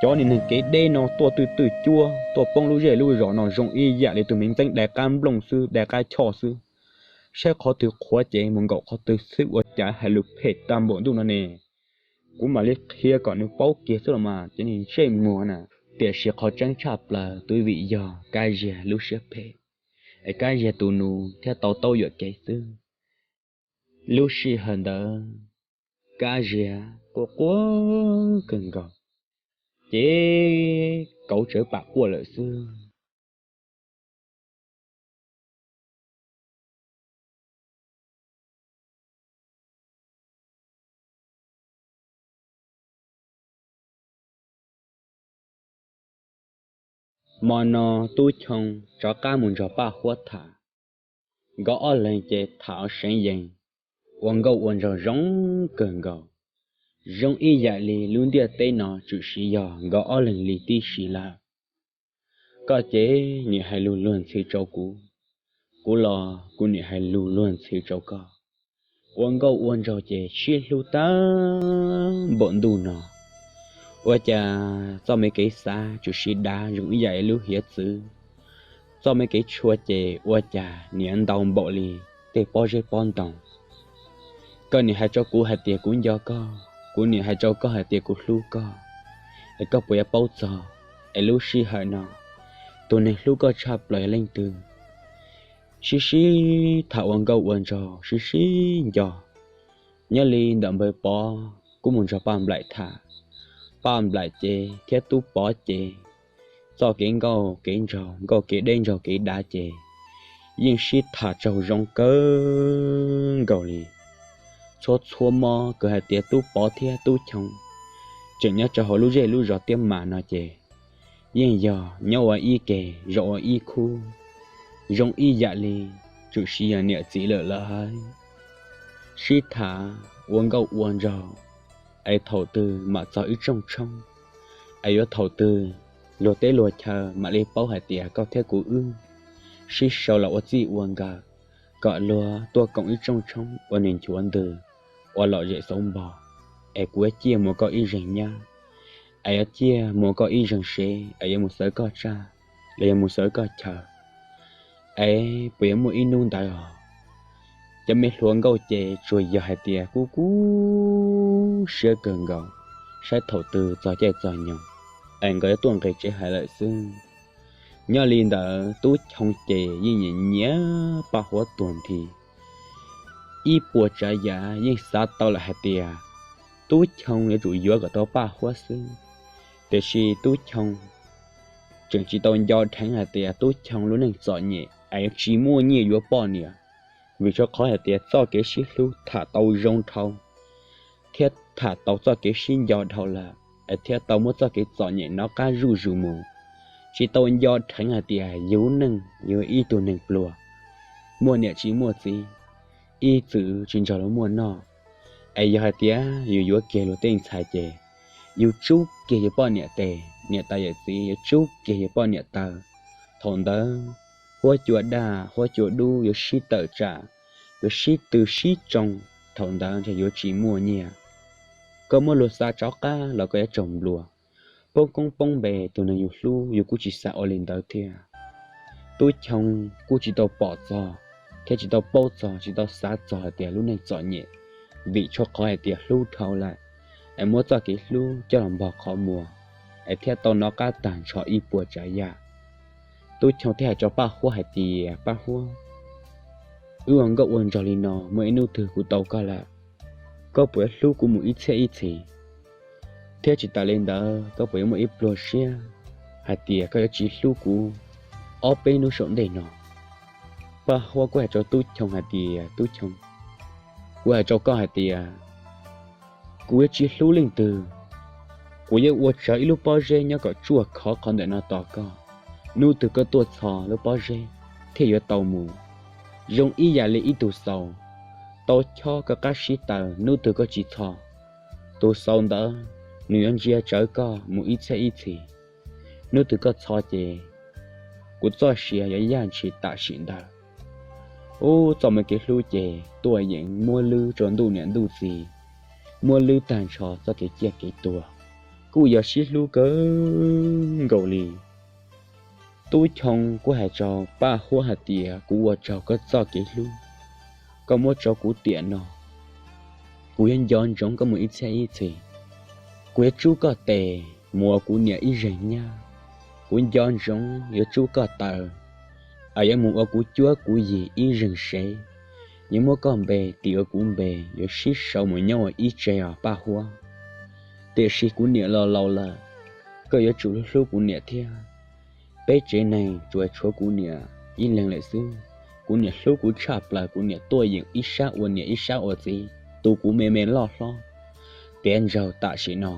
cov niag neeg kev deb no tuaj twj twj cuab tuaj poob lub zej lub zos no zoo ib yam li tus me ntxeeb dai qab nplooj xwb dai qab choj xwb. Saib qhov twg qhuav ces mus nkaum qhov twg xwb ua cas hais lus phem tag npaum ntuj no ne. Kuv mam li qhia kom nws paub kiag xwb los mas cov niag ntsej muag na. Tiam sis qhov tseeb tshaj plaws twb vim yog Kab Ziag lub siab phem, es Kab Ziag tus nus thiaj tau taub yuam kev xwb. Lub sij hawm ntawd Kab Ziag quaj quaj kawg nkaus, ces kauv tsawv pam quaj lawm xwb. Hmo no Tub Choo rov qab mus nrog Paj Huab tham. Nkawd ob leeg ces tham ua seev yees, ua nkauj ua nraug zoo kawg nkaus, zoo ib yam li lub ntiaj teb no tshwm sim yog nkawd ob leeg li tib si lawm. Koj ces nim hais lus luag ntxhi rau kuv, kuv los kuv nim hais lus luag ntxhi rau koj, ua nkauj ua nraug ces sib hlub tag npaum ntuj no. Ua cas txoj me kev xav tshwm sim dav zoo ib yam li lub hiav txwv, txoj me kev tshua ces ua cas niam ntau npaum li tej pob zeb pob ntoo. Koj nim hais rau kuv hais tias kuv nco koj, kuv nim hais rau koj hais tias kuv hlub koj, es koj puas yuav paub txog es lub sij hawm no tus neeg hlub koj tshaj plaws yog leej twg? Sib sib tham ua nkauj ua nraug sib sib nco. Nyob li ntawm npawg Pov kuj mus nrog Paj Nplaim tham, Paj Nplaim ces thiab Tub Pov ces txoj kev nkauj kev nraug, nkauj kev deb nraug kev dav ces yeej sib tham tsaug zoo kawg nkaus li. Txhua txhua hmo kws hais tias Tub Pov thiab Tub Choo tseem nyob rau hauv lub zej lub zos Tiab Mas no ces yeej yog nyob ua ib ke, zaum ua ib khub, zoo ib yam li tshwm sim yog niam txiv lawm lawm. Sib tham ua nkauj ua nraug, es thaum twg mam txog ib rooj tshoob, es yuav thaum twg luag teb luag chaw mam li paub hais tias koj thiab kuv wb sib sau los ua txij ua nkawm, kom luag tuaj koom ib rooj tshoob ua neeg nchuav ntws, ua lom zem xauv npog, es kuv yuav ciaj mus koj ib zeeg nyab, es yuav ciaj mus koj ib zeeg sev, es yuav mus xawv koj tsaj, los yog mus xawv koj chaw, es puas yuav muaj ib hnub ntawd os? Cov me hluas nkauj ces tsuas yog hais tias kub kub siab kawg nkaus, saib thaum twg txog caij txog nyoog es nkawd yuav tuaj nqis tsev hais lawm xwb. Nyob li ntawd Tub Choo ces yeej nyiam nyiam Paj Huab tuag nthi. Ib puas tsav yam yeej xav tau lawm hais tias Tub Choo yuav tsum yuav kom tau Paj Huab xwb, tiam sis Tub Choo tseem tsis tau nco dheev hais tias Tub Choo lub neej txom nyem es yuav tsis muaj nyiaj yuav poj niam, vim rau qhov hais tias txoj kev sib hlub tham tau zoo dhau thiab tham tau txoj kev sib nco dhau lawm, es thiaj tau muab txoj kev txom nyem no qab zuj zus mus. Tsis tau nco dheev hais tias yus neej yus ib tug neeg pluag, muaj niam tsis muaj txiv, ib txwm tsis nrog luag muaj noj, es yog hais tias yus yuav kiag luag tej ntxhais ces yus tsub kiag yus poj niam tes, niam tais yawm txiv yuav tsub kiag yus poj niam taw. Thaum ntawd huab cua daj huab cua dub yuav sib tawm tsam, yuav sib tw sib tsoo, thaum ntawd ntshe yuav tsis muaj nyiaj. Koj muab luag xa rov qab los koj yuav raug nplua, poob koob poob npe tus neeg yus hlub yus kuj tsis xav ua li ntawd thiab. Tub Choo kuj tsis tau pom txog thiab tsis tau paub txog, tsis tau xav txog hais tias lub neej txom nyem, vim tshuav qhov hais tias hlub dhau lawm, es muab txoj kev hlub coj los npog qhov muag, es thiaj tau nov qab tag nrho ib puas tsav yam. Tub Choo thiaj hais rau Paj Huab hais tias, Paj Huab, wb ua nkauj ua nraug li no, muaj ib hnub twg kuv tau koj lawm, koj puas yuav hlub kuv mus ib txhiab ib txhis? Thiab tsis tas li ntawd, koj puas yuav muaj ib pluag siab hais tias koj yuav tsis hlub kuv ob peb hnub saum ntej no? Paj Huab kuj hais rau Tub Choo hais tias, Tub Choo, kuv hais rau koj hais tias kuv yuav tsis hlub leej twg. Kuv yuav ua tsawg ib lub pob zeb nyob kom tsuaj khov qhov ntawm no tos koj. Hnub twg koj tuaj txhos lub pob zeb thiaj yuav tau mus. Zoo ib yam li ib tug xaus, tau chob koj qab sib taw, hnub twg koj tsis txhos, tus xaus ntawd nws yuav ntsia tsawv koj mus ib txhiab ib txhis. Hnub twg koj txhos ces kuv txoj sia yuav yaj ntshis tam sim ntawd. Ub, txoj me kev hlub ces tuaj yeem muab lwb rau ntuj niam ntuj txiv, muab lwb tag nrho txoj kev ciaj kev tuag, kuj yog sib hlub kawg nkaus li. Tub Choo kuj hais rau Paj Huab hais tias, kuv ua tsaug koj txoj kev hlub, koj muab rau kuv tiam no, kuv yuav nco ntsoov koj mus ib txhiab ib txhis. Kuv yuav tsub koj tes mus ua kuv niam ib zeeg nyab, kuv nco ntsoov yuav tsub koj taw, es yuav mus ua kuv cuab kuv yig ib zeeg sev. Yuav muab koj npe tis ua kuv npe, yuav sib sau mus nyob ua ib tse os Paj Huab. Tiam sis kuv niam los laus lawm, koj yuav tsum hlub kuv niam thiab. Peb tsev neeg tsuas tshuav kuv niam ib leeg lawm xwb. Kuv niam hlub kuv tshaj plaws, kuv niam tuaj yeem ib sab ua niam ib sab ua txiv, tu kuv me me loj hlob. Tiav ntsaug tam sim no,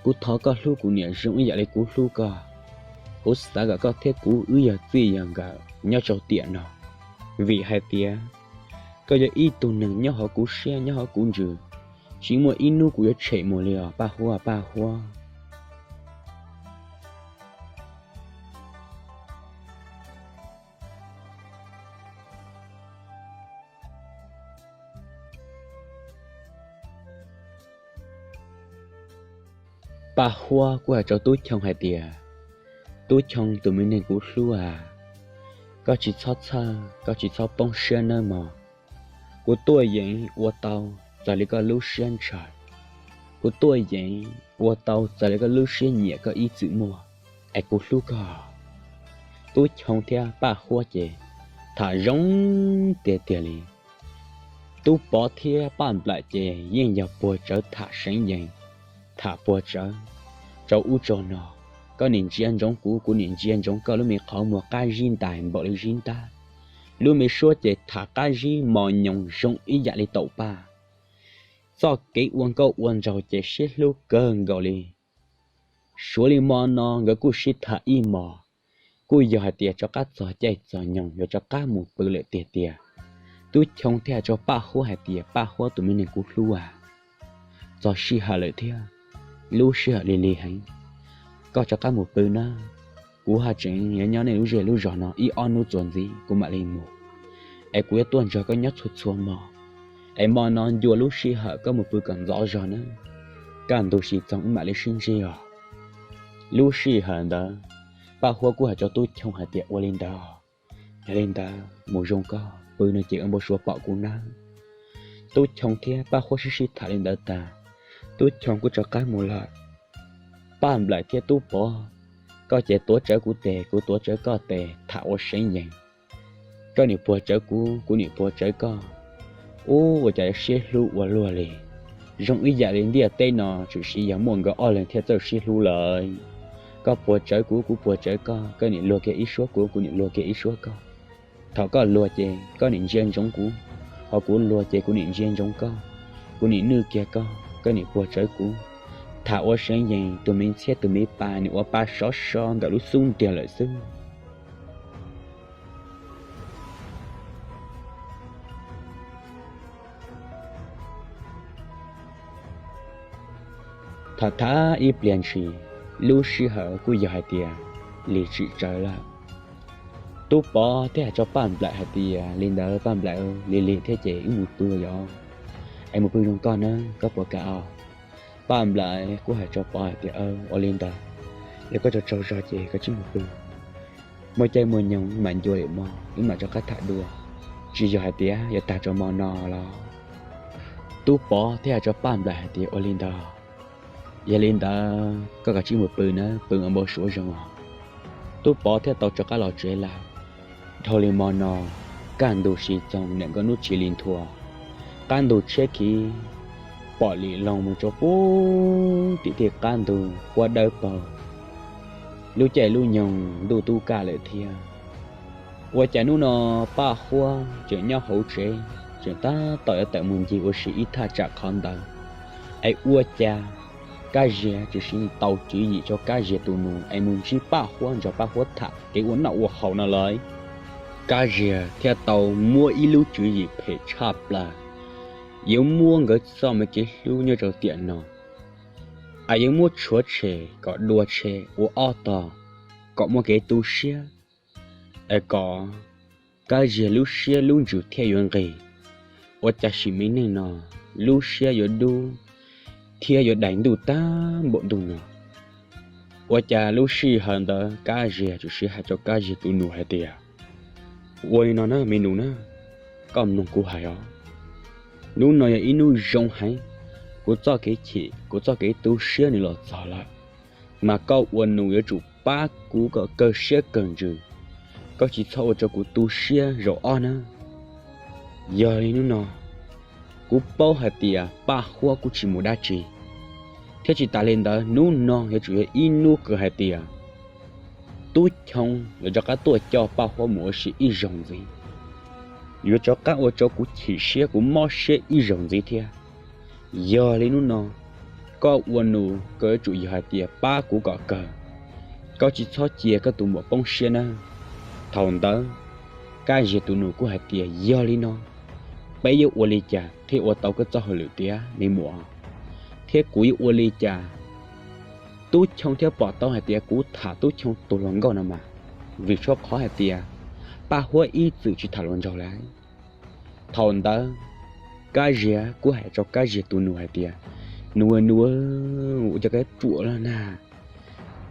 kuv thov koj hlub kuv niam zoo ib yam li kuv hlub koj. Kuv xav kom koj thiab kuv wb yog txij yog nkawm nyob rau tiam no, vim hais tias koj yog ib tug neeg nyob hauv kuv siab nyob hauv kuv ntsws, tsis muaj ib hnub kuv yuav tshem mus li os Paj Huab, Paj Huab. Paj Huab kuj hais rau Tub Choo hais tias, Tub Choo tus me neeg kuv hlub a, koj tsis txhob txhawj, koj tsis txhob poob siab nawb mog. Kuv tuaj yeem ua tau txawm li koj lub siab ntshaw, kuv tuaj yeem ua tau txawm li koj lub siab nyiam koj ib txwm muaj, es kuv hlub koj. Tub Choo thiab Paj Huab ces tham zoo tiag tiag li. Tub Pov thiab Paj Nplaim ces yeej yog puag tsawv tham seev yees, tham puag tsawv, rau ub rau no, koj nim ntsia ntsoov kuv, kuv nim ntsia ntsoov koj lub me qhov muag qab zib ntais npaum li zib ntab, lub me suab ces tham qab zib mos nyoos zoo ib yam li taum paj. Txoj kev ua nkauj ua nraug ces sib hlub kawg nkaus li. Suav li mo no nkawd kuj sib tham ib mos, kuj yog hais tias rov qab txog caij txog nyoog yuav rov qab mus pw lawm tiag tiag. Tub Choo thiaj hais rau Paj Huab hais tias, Paj Huab tus me neeg kuv hlub a, txog sij hawm lawm thiab, lub sij hawm lig lig heev, koj rov qab mus pw nawb. Kuv haj tseem yuav nyob nej lub zej lub zog no ib ob hnub txuas ntxiv kuv mam li mus, es kuv yuav tuaj nrog koj nyob txhua txhua hmo, es hmo no ncua lub sij hawm koj mus pw kom ntxov zog nawb. Kaj ntug sis txoog wb mam li sib ntsib os. Lub sij hawm ntawd, Paj Huab kuj hais rau Tub Choo hais tias, ua li ntawd, yog li ntawd mus zoo koj, pw no ces ua npau suav pom kuv nawb. Tub Choo thiab Paj Huab sib sib tham li ntawd tag, Tub Choo kuj rov qab mus lawm. Paj Nplaim thiab Tub Pov, koj ces tuav tsawv kuv tes, kuv tuav tsawv koj tes, tham ua seev yees. Koj nim puag tsawv kuv, kuv nim puag tsawv koj. Ub, ua cas sib hlub ua luaj li. Zoo ib yam li ntiaj teb no tsuas yog muaj nkawd ob leeg thiaj txawj sib hlub lawm. Koj puag tsawv kuv, kuv puag tsawv koj, koj nim luag kiag ib suab kuv, kuv nim luag kiag ib suab koj. Thaum koj luag ces koj nim ntsia ntsoov kuv, ho kuv luag ces kuv nim ntsia ntsoov koj, kuv nim nwj kiag koj, koj nim puag tsawv kuv. Tham ua seev yees, tus me ntxhiab tus me pa nim ua pa sov so ntawm lub xub ntiag lawm xwb. Tham thab ib pliag ntshis, lub sij hawm kuj yog hais tias lig tsim tsawv lawm. Tub Pov thiaj hais rau Paj Nplaim hais tias, li ntawd Paj Nplaim, lig lig thiab ces wb mus pw yom, es mus pw zoo koj nawb, koj puas kam os? Paj Nplaim kuj hais rau Pov hais tias, ua li ntawd, yog koj tsaug tsaug zog ces koj tsij mus pw, muaj caij muaj nyoog mam ncua lwm hmo wb mam rov qab tham dua, tsis yog hais tias yuav tag rau hmo no los. Tub Pov thiaj hais rau Paj Nplaim hais tias, ua li ntawd, yog li ntawd koj kav tsij mus pw nawb, pw ua npau suav zoo os. Tub Pov thiaj tau rov qab los tsev lawm. Dhau li hmo no, kaj ntug sis txoog niam nkauj hnub tsis li nthua, qab ntug tshiab khiv pom lim loo mus rau puag tim tej qab ntug huab dawb paug. Lub caij lub nyoog ntuj tub kaj lawm thiab. Ua cas hnub no Paj Huab tseem nyob hauv tsev, tseem tab tom yuav tawm mus ncig ua si ib thaj tsam qhov ntawd, es ua cas Kab Ziag tsuas siv tau tswv yim rau Kab Ziag tus nus es mus ntsib Paj Huab nrog Paj Huab tham kev ua noj ua haus no lawm. Kab Ziag thiaj tau muab ib lub tswv yim phem tshaj plaws, yuav muab nkawd txoj me kev hlub nyob rau tiam no, es yuav muab tshuav tshem kom dua tshem ua ob tog, kom muaj kev tu siab, es kom Kab Ziag lub siab lub ntsws thiaj yuav nqig. Ua cas sim me neej no lub siab yuav dub thiab yuav dais ntuj tag npaum ntuj no. Ua cas lub sij hawm ntawd Kab Ziag tsuas siv hais rau Kab Ziag tus nus hais tias, ua li no na me nus na, koj mloog kuv hais os. Hnub no yog ib hnub zoo heev, kuv txoj kev chim, kuv txoj kev tu siab nws los txog lawm, mas koj ua nus yuav tsum pab kuv kom kawg siab kawg ntsws, koj tsis txhob ua rau kuv tu siab zaum ob na. Yog li hnub no, kuv paub hais tias Paj Huab kuj tsis mus dab tsi, Thiab tsis tas li ntawd, hnub no yuav tsum yog ib hnub kws hais tias Tub Choo yuav rov qab tuaj coj Paj Huab mus ua si ib zaug ntxiv, yuav rov qab ua rau kuv chim siab kuv mob siab ib zaug ntxiv thiab. Yog li hnub no koj ua nus koj yuav tsum yog hais tias pab kuv kom kawg, koj tsis txhob cia koj tus muam poob siab nawb. Thaum ntawd Kab Ziag tus nus kuj hais tias yog li no, peb yuav ua li cas thiaj ua tau koj txoj hauj lwm tiav me muam, thiab kuv yuav ua li cas Tub Choo thiaj pom tau hais tias kuv tham Tub Choo tus hluas nkauj no mas, vim tshuav qhov hais tias Paj Huab ib txwm tsis tham hluas nraug lawm. Thaum ntawd Kab Ziag kuj hais rau Kab Ziag tus nus hais tias, nus nus, ua cas koj ruam lawm na,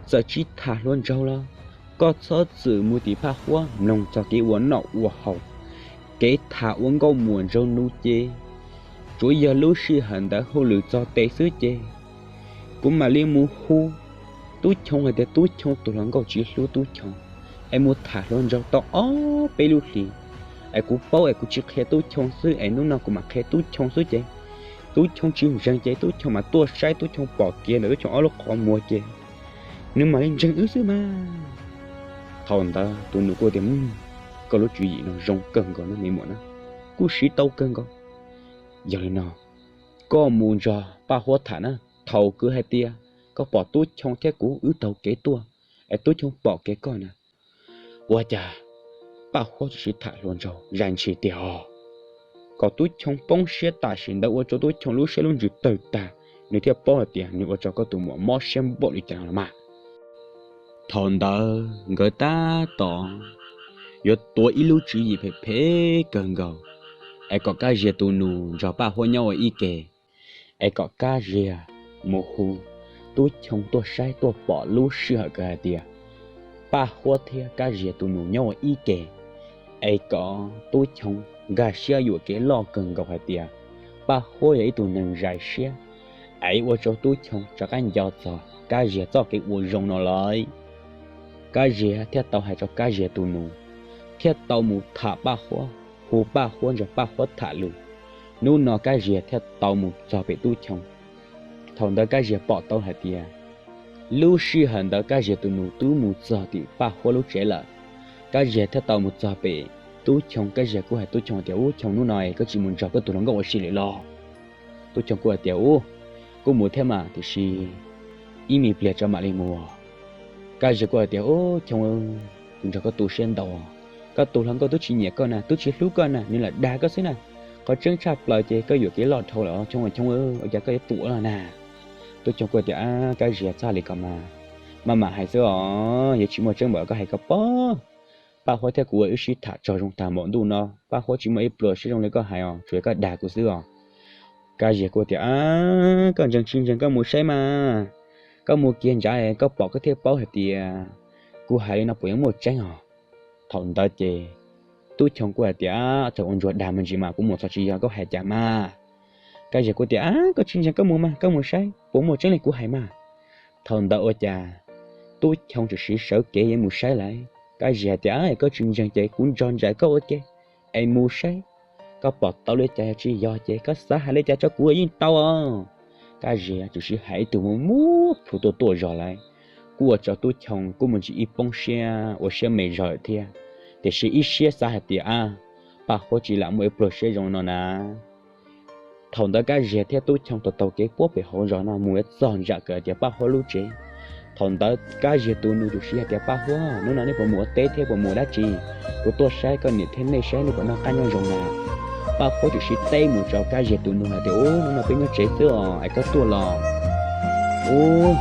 txawm tsis tham hluas nraug los koj txhob txwm mus tim Paj Huab mloog txog kev ua noj ua haus, kev tham ua nkauj muam nraug nus ces tsuav yog lub sij hawm ntawd hauj lwm txog tes xwb ces kuv mam li mus hu Tub Choo hais tias Tub Choo tus hluas nkauj tsis hlub Tub Choo, es mus tham hluas nraug tau ob peb lub hlis, es kuv paub es kuv tsis qhia Tub Choo xwb es hnub no kuv mam qhia Tub Choo xwb ces Tub Choo tsis ntseeg ces Tub Choo mas tuaj saib Tub Choo pom kiag ntawm Tub Choo ob lub qhov muag ces nws mam li ntseeg wb xwb mas. Thaum ntawd tus nus kuj tias, koj lub tswv yim no zoo kawg nkaus na me muam na, kuj siv tau kawg nkaus. Yog li no koj mus nrog Paj Huab tham na, thaum kws hais tias koj pom Tub Choo thiab kuv wb taug kev tuaj, es Tub Choo pom kiag koj na, ua cas Paj Huab tsuas siv tham hluas nraug zais ntshis tiag os. Kom Tub Choo poob siab tam sim ntawd ua rau Tub Choo lub siab lub ntsws tawg tag, nws thiaj paub hais tias nws ua rau koj tus muam mob siab npaum li cas no los mas. Thaum ntawd nkawd tab tom yuav tuav ib lub tswv yim phem phem kawg nkaus, es kom Kab Ziag tus nus nrog Paj Huab nyob ua ib ke, es kom Kab Ziag mus hu Tub Choo tuaj saib tuaj pom lub sij hawm kws hais tias Paj Huab thiab Kab Ziag tus nus nyob ua ib ke, es kom Tub Choo nkag siab yuam kev loj kawg nkaus hais tias Paj Huab yog ib tug neeg zais siab, es ua rau Tub Choo rov qab nco txog Kab Ziag txoj kev ua zoo no lawm. Kab Ziag thiaj tau hais rau Kab Ziag tus nus, thiaj tau mus tham Paj Huab, hu Paj Huab nrog Paj Huab tham lus. Hnub no Kab Ziag thiaj tau mus txog pem Tub Choo. Thaum ntawd Kab Ziag pom tau hais tias lub sij hawm ntawd Kab Ziag tus nus twb mus txog tim Paj Huab lub tsev lawm. Kab Ziag thiaj tau mus txog pem Tub Choo, Kab Ziag kuj hais Tub Choo tias, ub Choo, hnub no koj tsis mus nrog koj tus hluas nkauj ua si lawm los? Tub Choo kuj hais tias, ub, kuj mus thiab mas tiam sis ib me pliag tso mam li mus. Kab Ziag kuj hais tias, ub Choo, kuv nrog koj tu siab ntau, koj tus hluas nkauj twb tsis nyiam koj na, twb tsis hlub koj na, nws lam dag koj xwb na. Qhov tseeb tshaj plaws ces koj yuam kev loj dhau lawm Choo, Choo, ua cas koj yuav ruam lawm na? Tub Choo kuj tias, ab Kab Ziag, txhob li ko mas, maj mam hais xwb os, yuav tsis muaj tseeb npaum koj hais ko pob. Paj Huab thiab kuv wb sib tham tsaug zoo tag npaum ntuj no, Paj Huab tsis muaj ib pluag siab zoo li koj hais os, tsuas yog koj dag kuv xwb os. Kab Ziag kuj tias, ab koj ntseeg tsis ntseeg koj mus saib mas, koj mus kiag ntsav koj pom koj thiaj paub hais tias kuv hais li no puas yuav muaj tseeb os. Thaum ntawd ces Tub Choo kuj hais tias, txawm ua ntsuag dag me ntsis mas kuv mus txog tsis yog koj hais cas mas. Kab Ziag kuj tias, ab koj tsis ntseeg koj mus mas, koj mus saib puas muaj tseeb li kuv hais mas. Thaum ntawd ua cas Tub Choo tsuas siv sawv kev yuav mus saib lawm. Kab Ziag hais tias, koj tsis ntseeg ces kuv nrog nraim koj ua ke es mus saib, koj pom tau li cas yog tsis yog ces koj xav hais li cas rau kuv yeej tau os. Kab Ziag tsuas siv hais ib tug muaj muaj plhu tuaj tuaj zog lawm, kuj ua rau Tub Choo kuj muaj ntsis ib poob siab ua siab me zog thiab, tiam sis ib siab xav hais tias, ab, Paj Huab tsis lam muaj ib pluag siab zoo no na. Thaum ntawd Kab Ziag thiab Tub Choo taug taug kev puag pem hauv zos no mus yuav txog ntsam kawg tias Paj Huab lub tsev. Thaum ntawd Kab Ziag tus nus tsuas siv hais tias, Paj Huab, hnub no nej puas mus ua teb thiab puas mus ua dab tsi? Kuv tuaj saib koj niam thiab nej saib nej puas noj qab nyob zoo na. Paj Huab tsuas siv teb mus rau Kab Ziag tus nus hais tias, ub, hnub no peb nyob tsev xwb os, es koj tuaj los? Ub,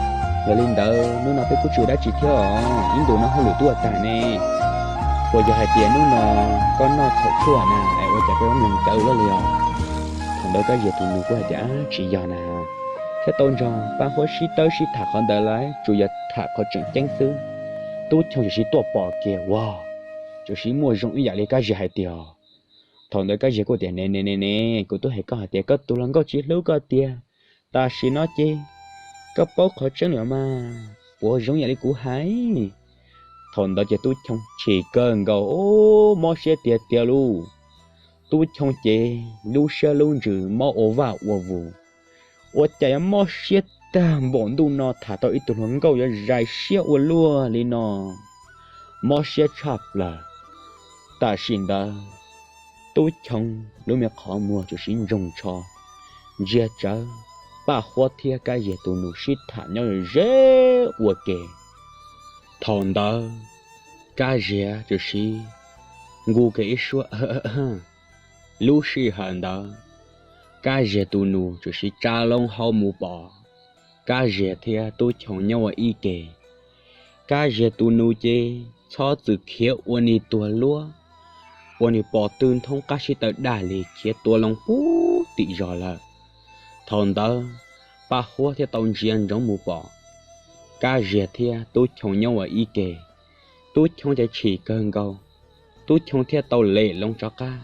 yog li ntawd hnub no peb kuj tsis ua dab tsi thiab os, ib ntus no hauj lwm twb ua tag ne. Puas yog hais tias hnub no koj noj txhaum tshuaj na es ua cas koj yuav mloog cawv luaj li os? Thaum ntawd Kab Ziag tus nus kuj hais tias, tsis yog na. Thiab tau nrog Paj Huab sib tawb sib tham qhov ntawd lawm, tsuas yog tham qhov tseem ceeb xwb. Tub Choo tsuas siv tuaj pom kiag, ua, tsuas siv muaj zoo ib yam li Kab Ziag hais tiag. Thaum ntawd Kab Ziag kuj tias, ne ne ne ne, kuv twb hais koj hais tias koj tus hluas nkauj tsis hlub koj tiag, tam sim no ces koj paub qhov tseeb lawm mas, puas zoo yam li kuv hais? Thaum ntawd ces Tub Choo chim kawg nkaus, mob siab tiag tiag lauj. Tub Choo ces lub siab lub ntsws mob ua vaj ua vus, ua cas yuav mob siab tag npaum ntuj no tham tau ib tug hluas nkauj yuav zais siab ua luaj li no, mob siab tshaj plaws. Tam sim ntawd Tub Choo lub me qhov muag tsuas sib ntsoog ntsho, ntsia tsawv Paj Huab thiab Kab Ziag tus nus sib tham nyob ze ua ke. Thaum ntawd Kab Ziag tsuas sib nku kiag ib suab. Lub sij hawm ntawd Kab Ziag tus nus tsuas sib tsa loo hau mus pom Kab Ziag thiab Tub Choo nyob ua ib ke. Kab Ziag tus nus ces txhob txwm khiav ua nig tuag luab, ua nig pom tw nthoob qab sib taw dag li khiav tua loo puag tim zos lawm. Thaum ntawd Paj Huab thiaj tau ntsia ntsoov mus pom Kab Ziag thiab Tub Choo nyob ua ib ke. Tub Choo ces chim kawg nkaus, Tub Choo thiaj tau lem loo rov qab.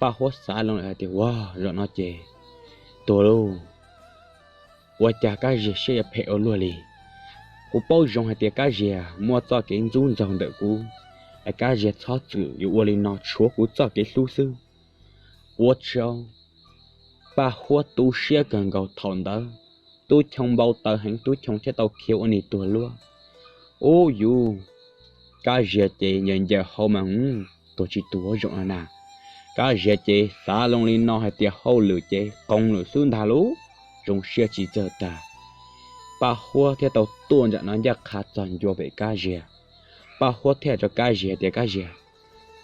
Paj Huab xav loo lawm hais tias, Ua, zaum no ces tuag lauj. Ua cas Kab Ziag siab yuav phem ua luaj li? Kuv paub zoo hais tias Kab Ziag muaj txoj kev ntxub ntxaug ntawm kuv, es Kab Ziag txhob txwm yuav ua li no tshuav kuv txoj kev hlub xwb. Ua tsaug, Paj Huab tu siab kawg nkaus thaum ntawd. Tub Choo npau taws heev, Tub Choo thiaj tau khiav ua nig tuag luab. Ub yuv, Kab Ziag ces ncaws ncaws hau mas tuag tsis tuag zaum no na. Kab Ziag ces xav loo li no hais tias hauj lwm ces qoos lawm xwb ntag lauj, zoo siab tsis txawj tag. Paj Huab thiaj tau tuaj nram no ncaj qha txog ncua pem Kab Ziag. Paj Huab thiaj rau Kab Ziag tias, Kab Ziag,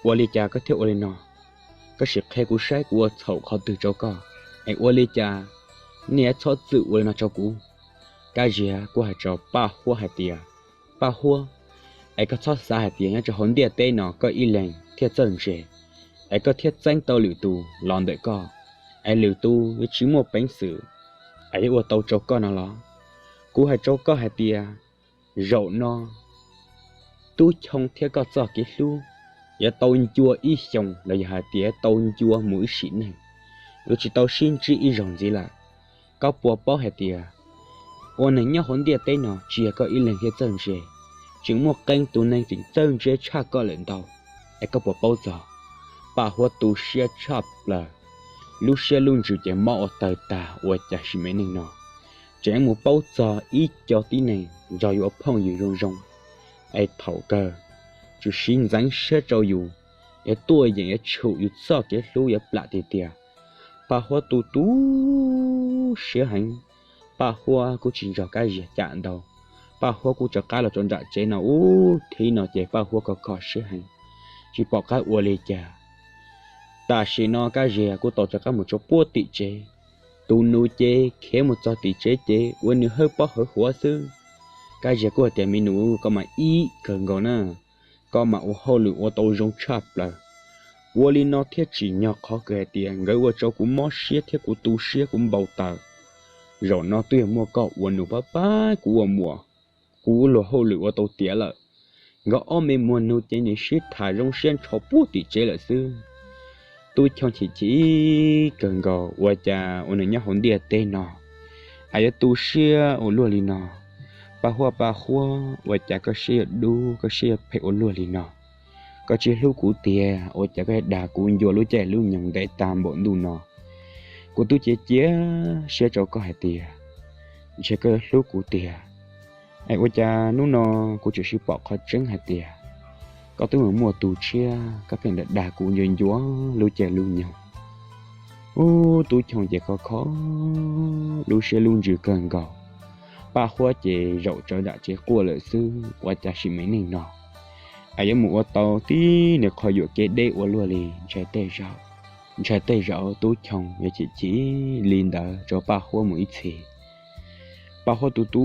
ua li cas koj thiaj ua li no? Koj sim qhia kuv saib kuv ua txhaum qhov twg rau koj, es ua li cas nej yuav txhob txwm ua li no rau kuv? Kab Ziag kuj hais rau Paj Huab hais tias, Paj Huab, es koj txhob xav hais tias nyob rau hauv ntiaj teb no koj ib leeg thiaj txawj ntse, es koj thiaj txeeb tau lwm tus los ntawm koj, es lwm tus yuav tsis muaj peev xwm es yuav ua tau rau koj no los? Kuv hais rau koj hais tias, zaum no Tub Choo thiab koj txoj kev hlub yuav tau ncua ib xyoos los yog hais tias tau ncua mus ib sim neej, yuav tsis tau sib ntsib ib zaug ntxiv lawm. Koj puas paub hais tias ua neeg nyob hauv ntiaj teb no tsis yog koj ib leeg thiaj txawj ntse, tseem muaj qee tus neeg tseem txawj ntse tshaj koj lawm ntau, es koj puas paub txog? Paj Huab tu siab tshaj plaws, lub siab lub ntsws ces mob ua tawg tag ua cas sim me neej no tseem mus paub txog ib co tib neeg nrog yus ua phooj ywg zoo zoo, es thaum kawg tsuas siv ntxeev siab rau yus, yuav tuaj yeem yuav tshum yus txoj kev hlub yuav plam tiag tiag. Paj Huab tu tu siab heev, Paj Huab kuj tsis nrog Kab Ziag cam ntau. Paj Huab kuj rov qab los rau nram tsev no ub thib no ces Paj Huab kho kho siab heev, tsis pom qab ua li cas. Tam sim no Kab Ziag kuj tau rov qab mus rau puag tim tsev. Tus nus ces khiav mus txog tim tsev ces ua nws hawb pob hawb huav xwb. Kab Ziag kuj hais tias, Me nus, koj mas ib kawg nkaus na, koj mas ua hauj lwm ua tau zoo tshaj plaws. Ua li no thiaj tsim nyog qhov kawg hais tias nkawd ua rau kuv mob siab thiab kuv tu siab kuv npau taws. Zaum no twb yog muaj koj ua nus pab pab kuv ua muam, kuv ua luag hauj lwm ua tau tiav lawm. Nkawd ob me muag nus ces nim sib tham zoo siab ntsho puag tim tsev lawm xwb. Tub Choo chim chim kawg nkaus ua cas ua neeg nyob hauv ntiaj teb no es yuav tu siab ua luaj li no. Paj Huab, Paj Huab, ua cas koj siab yuav dub koj siab yuav phem ua luaj li no? Koj tsis hlub kuv tiag ua cas koj dag kuv ncua lub caij lub nyoog ntev tag npaum ntuj no? Kuv twb cia cia siab rau koj hais tias ntshe koj yuav hlub kuv tiag, es ua cas hnub no kuv tseem sib pom qhov tseeb hais tias koj twb mus muaj tus tshiab, koj pheej dag dag kuv ncua ncua lub caij lub nyoog. Ub, Tub Choo ces kho kho lub siab lub ntsws kawg nkaus. Paj Huab ces zaum tsawv nram tsev quaj lawm xwb, ua cas sim me neej no es yuav mus ua tau tib nws qhov yuam kev deb ua luaj li. Ntshai tej zaum, ntshai tej zaum Tub Choo yuav chim chim li ntawd rau Paj Huab mus ib txhis. Paj Huab tu tu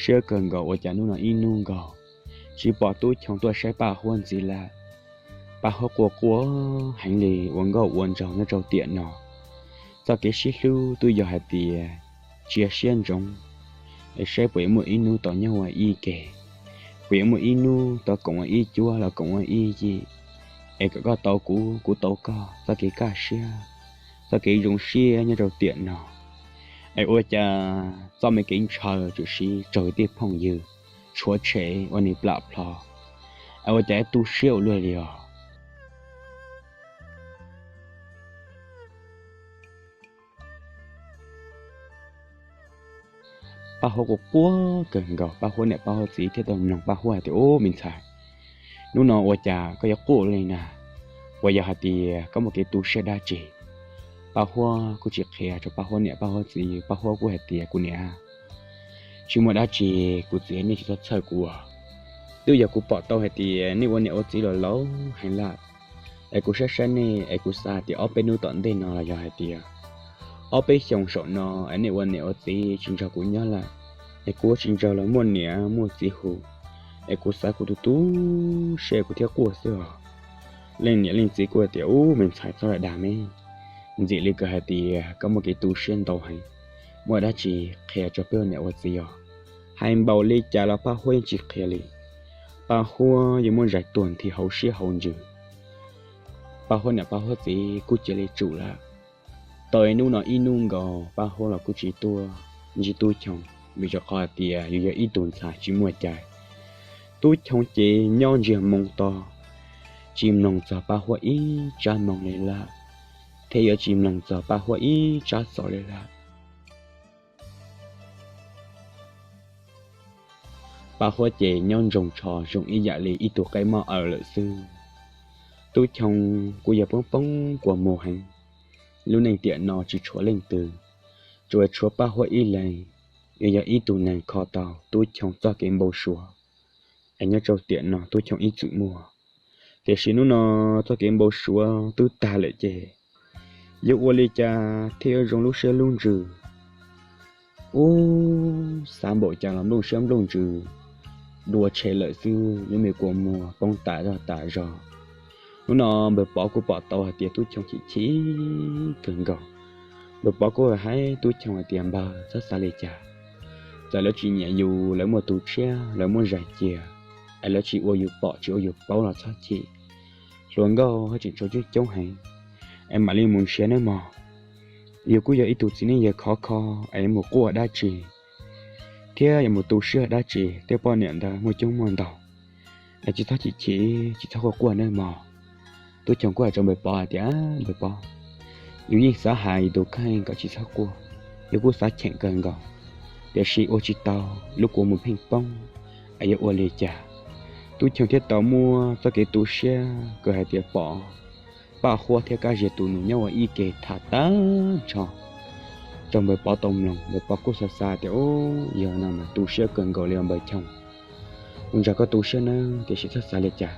siab kawg nkaus ua cas hnub no ib hnub nkaus tsis pom Tub Choo tuaj saib Paj Huab ntxiv lawm. Paj Huab quaj quaj heev li ua nkauj ua nraug nyob rau tiam no. Txoj kev sib hlub twb yog hais tias tsia siab ntsoov es saib puas yuav muaj ib hnub tau nyob ua ib ke, puas yuav muaj ib hnub tau koom ua ib cuab los koom ua ib yig, es kom koj tau kuv, kuv tau koj, txoj kev kaj siab, txoj kev zoo siab nyob rau tiam no. Es ua cas txoj me kev ntshaw tsuas siv raug tej phooj ywg tshuav tshem ua nws plam plho, es ua cas tu siab ua luaj li os. Paj Huab quaj quaj kawg nkaus, Paj Huab niam Paj Huab txiv thiaj tau mloog Paj Huab hais tias, Ub, me ntxhais, hnub no ua cas koj yuav quaj li na? Uas yog hais tias koj muaj kev tu siab dab tsi? Paj Huab kuj tsis qhia rau Paj Huab niam Paj Huab txiv, Paj Huab kuj hais tias, Kuv niam, tsis muaj dab tsi, kuv txiv nej tsis txhob txhawj kuv. Twb yog kuv pom tau hais tias nej ua niam ua txiv los laus heev lawm, es kuv saib saib nej es kuv xav tias ob peb hnub tom ntej no los yog hais tias ob peb xyoos saum no es nej ua niam ua txiv tsis nrog kuv nyob lawm, es kuv tsis nrog luag muaj niam muaj txiv hu, es kuv xav kuv tu tu siab kuv thiaj quaj xwb os. Leej niam leej txiv kuj hais tias, Ub, me ntxhais, txhob dag dag me, ntxim li koj hais tias koj muaj kev tu siab ntau heev, muaj dab tsi qhia rau peb ua niam ua txiv os. Hais npaum li cas los Paj Huab yeej tsis qhia li. Paj Huab yeej muab zais tuag nthi hauv siab hauv ntsws. Paj Huab niam Paj Huab txiv kuj cia li tsum lawm. Tau ib hnub no ib hnub nkaus Paj Huab los kuj tsis tuaj ntsib Tub Choo, vim rau qhov hais tias yus yog ib tug ntxhais tsis muaj cai. Tub Choo ces nyob ntsiag moo to, tsis mloog txog Paj Huab ib tsab moo li lawm, thiab yuav tsis mloog txog Paj Huab ib tsab xov li lawm. Paj Huab ces nyob ntsoog tsho zoo ib yam li ib tug qaib mob aws lawm xwb. Tub Choo kuj yog poob poob kua muag heev. Lub neej tiam no tsis tshuav leej twg, tsuas tshuav Paj Huab ib leeg, uas yog ib tug neeg kho tau Tub Choo txoj kev npau suav, es nyob rau tiam no Tub Choo ib txwm muaj. Tiam sis hnub no txoj kev npau suav twb tag lawm ces yuav ua li cas thiaj yuav zoo lub siab lub ntsws? Ub, xav npaum cas los nplooj siab nplooj ntsws dua tshe lawm xwb, lub me kua muag poob tas zog tas zog. Hnub no npawg Pov kuj pom tau hais tias Tub Choo chim chim kawg nkaus. Npawg Pov kuj hais Tub Choo hais tias, Npawg, txhob xav li cas. Txawm lawv tsis nyiam yus, lawv muaj tus tshiab, lawv muab zais cia, es lawv tsis ua yus pom tsis ua yus paub los txhob chim. Hluas nkauj haj tseem tshuav coob coob heev, es mam li mus nrhiav nawb mog. Yus kuj yog ib tug txiv neej yawg khov kho, es yuav mus quaj dab tsi thiab yuav mus tu siab dab tsi, tej poj niam ntawd muaj coob muaj ntau. Es tsis txhob chim chim, tsis txhob quaj quaj nawb mog. Tub Choo kuj hais rau npawg Pov hais tias, Npawg Pov, yus yeej xav hais yus tus kheej kom tsis txhob quaj, yus kuj xav cheem kawg nkaus, tiam sis ua tsis tau, lub kua muag pheej poob, es yuav ua li cas? Tub Choo thiaj tau muab txoj kev tu siab kws hais tias pom Paj Huab thiab Kab Ziag tus nus nyob ua ib ke tham tag nrho rau npawg Pov tau mloog. Npawg Pov kuj xav xav tias, Ub, yog no mas tu siab kawg nkaus li os npawg Choo. Kuv nrog koj tu siab nawb, tiam sis txhob xav li cas.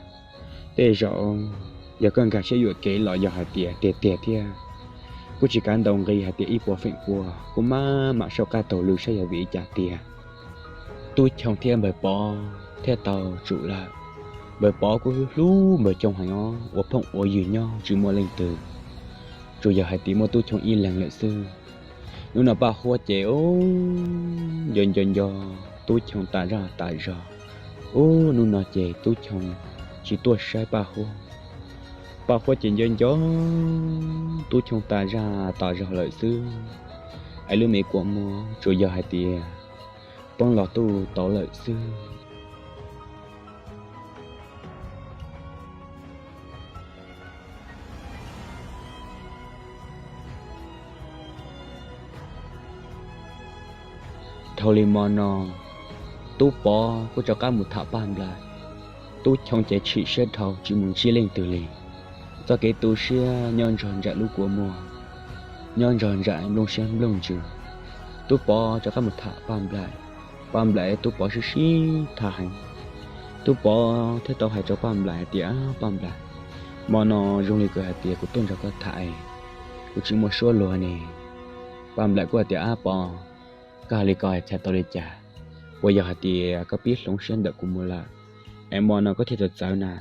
Tej zaum yog koj nkag siab yuam kev los yog hais tias tiag tiag thiab, kuj tsis kav ntaus nqi hais tias ib puas feem pua, kuj maj mam soj qab taug lw saib yog vim li cas tiag. Tub Choo thiab npawg Pov thiaj tau tsum lawm. Npawg Pov kuj hlub hlub npawg Choo heev os, ua phooj ua ywg nyob tsis muaj leej twg, tsuas yog hais tias muaj Tub Choo ib leeg lawm xwb. Hnub no Paj Huab ces ub, nco nco nco Tub Choo tas zog tas zog. Ub, hnub no ces Tub Choo tsis tuaj saib Paj Huab. Paj Huab ces nco nco Tub Choo tas zog tas zog lawm xwb, es lub me kua muag tsuas yog hais tias poob los tuj tau lawm xwb. Dhau li mo no, Tub Pov kuj rov qab mus tham Paj Nplaim. Tub Choo ces chim siab dhau tsis mus ntsib leej twg li. Txoj kev tu siab nyob nrog nraim lub kua muag, nyob nrog nraim nplooj siab nplooj ntsws. Tub Pov rov qab mus tham Paj Nplaim. Paj Nplaim, Tub Pov sib sib tham heev. Tub Pov thiaj tau hais rau Paj Nplaim hais tias, Paj Nplaim, mo no zoo li kuv hais tias kuv tuaj nrog koj tham, kuv tsis muaj suab luag ne. Paj Nplaim kuj hais tias, Ab Pov, koj hais li ko txhais tau li cas? Puas yog hais tias koj pib hloov siab ntawm kuv mus lawm, es mo no koj thiaj txawv txawv na?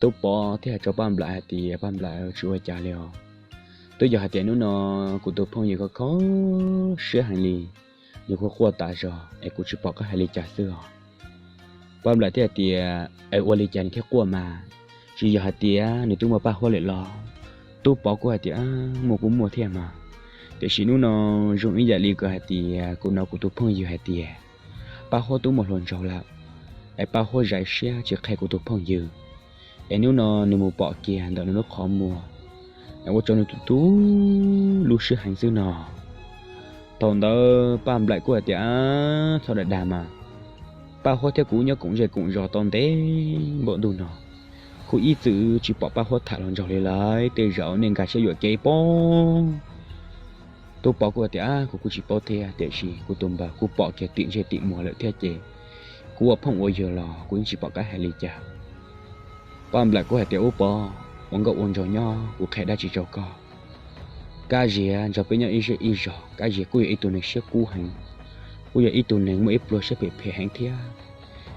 Tub Pov thiaj hais rau Paj Nplaim hais tias, Paj Nplaim, tsis ua cas li os. Twb yog hais tias hnub no kuv tus phooj ywg kho kho siab heev li, nws kuj quaj tas zog es kuv tsis pom qab hais li cas xwb os. Paj Nplaim thiaj hais tias, Es ua li cas nws thiaj quaj mas? Tsis yog hais tias nws twb muaj Paj Huab lawm los? Tub Pov kuj hais tias, Muaj kuj muaj thiab mas, tiam sis hnub no zoo ib yam li kuv hais tias kuv hnov kuv tus phooj ywg hais tias Paj Huab twb muaj hluas nraug lawm, es Paj Huab zais siab tsis qhia kuv tus phooj ywg, es hnub no nws mus pom kiag ntawm nws lub qhov muag, es ua rau nws tu tu lub siab heev xwb no. Thaum ntawd Paj Nplaim kuj hais tias, Txhob dag dag mas, Paj Huab thiab kuv nyob koom zej koom zos tau ntev npaum ntuj no, kuv ib txwm tsis pom Paj Huab tham hluas nraug li lawm, tej zaum nej nkag siab yuam kev pob. Tub Pov kuj tias, Kuv kuj tsis paub thiab, tiam sis kuv tus npawg kuj pom kiag tim ntsej tim muag lawm thiab ces kuv ua phooj ua ywg los kuv yeej tsis pom qab hais li cas. Paj Nplaim kuj hais tias, Ub Pov, ua nkauj ua nraug nyob kuv qhia dab tsi rau koj. Kab Ziag nrog peb nyob ib zej ib zog, Kab Ziag kuj yog ib tug neeg siab kub heev, kuj yog ib tug neeg muaj ib pluag siab phem phem heev thiab.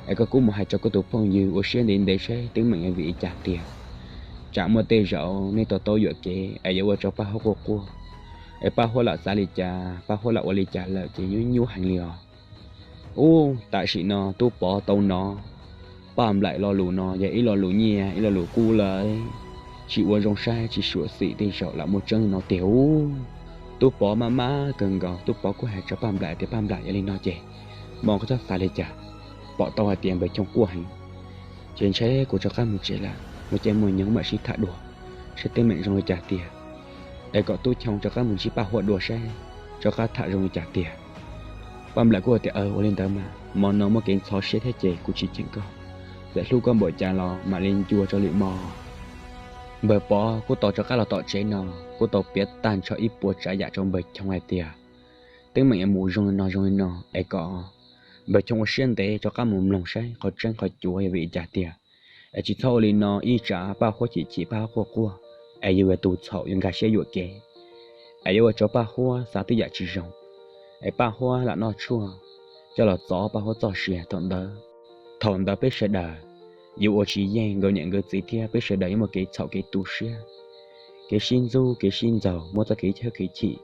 Es koj kuj mus hais rau koj tus phooj ywg ua siab ntev ntev saib teeb meem yuav vim li cas tiag. Tsam muaj tej zaum nej tau tau yuam kev es yuav ua rau Paj Huab quaj quaj, es Paj Huab lam xav li cas, Paj Huab lam ua li cas lawm ces nyuaj nyuaj heev li os. Ub, tam sim no Tub Pov tau hnov Paj Nplaim lo lus no yog ib lo lus nyiaj ib lo lus kub lawm, tsis ua zoo saib tsis xyuam xim tej zaum lam muaj tseeb no tiag ub. Tub Pov maj maj kawg nkaus, Tub Pov kuj hais rau Paj Nplaim tias, Paj Nplaim, yog li no ces hmo koj txhob xav li cas, pom tau hais tias Npawg Choo quaj heev, ces ntshai kuv rov qab mus tsev lawm, muaj caij muaj nyoog mam sib tham dua, saib teeb meem zoo li cas tiag, es kom Tub Choo rov qab mus ntsib Paj Huab dua saib rov qab tham zoo li cas tiag. Paj Nplaim kuj tias, Ua li ntawd mas, hmo no muaj kev ntxhov siab thiab ces kuv tsis cheem koj, txawm hlub koj npaum cas los mam li ncua rau lwm hmo. Npawg Pov kuj tau rov qab los tom tsev no, kuj tau piav tag nrho ib puas tsav yam rau Npawg Choo hais tias teeb meem yuav mus zoo li no zoo li no, es kom Npawg Choo ua siab ntev rov qab mus mloog saib qhov tseeb qhov cuav yog vim li cas tiag. Es tsis txhob ua li no, ib tsam Paj Huab chim chim Paj Huab quaj quaj, es yus yog tus txhaum yuav nkag siab yuam kev, es yuav ua rau Paj Huab xav tej yam tsis zoo, es Paj Huab lam noj tshuaj coj los txov Paj Huab txoj sia thaum ntawd. Thaum ntawd peb sawv daws yuav ua tsis yeej nkawd niam nkawd txiv thiab peb sawv daws yuav muaj kev txhaum kev tu siab, kev sib ntxub kev sib ntxaug, muaj txoj kev chawb kev chim.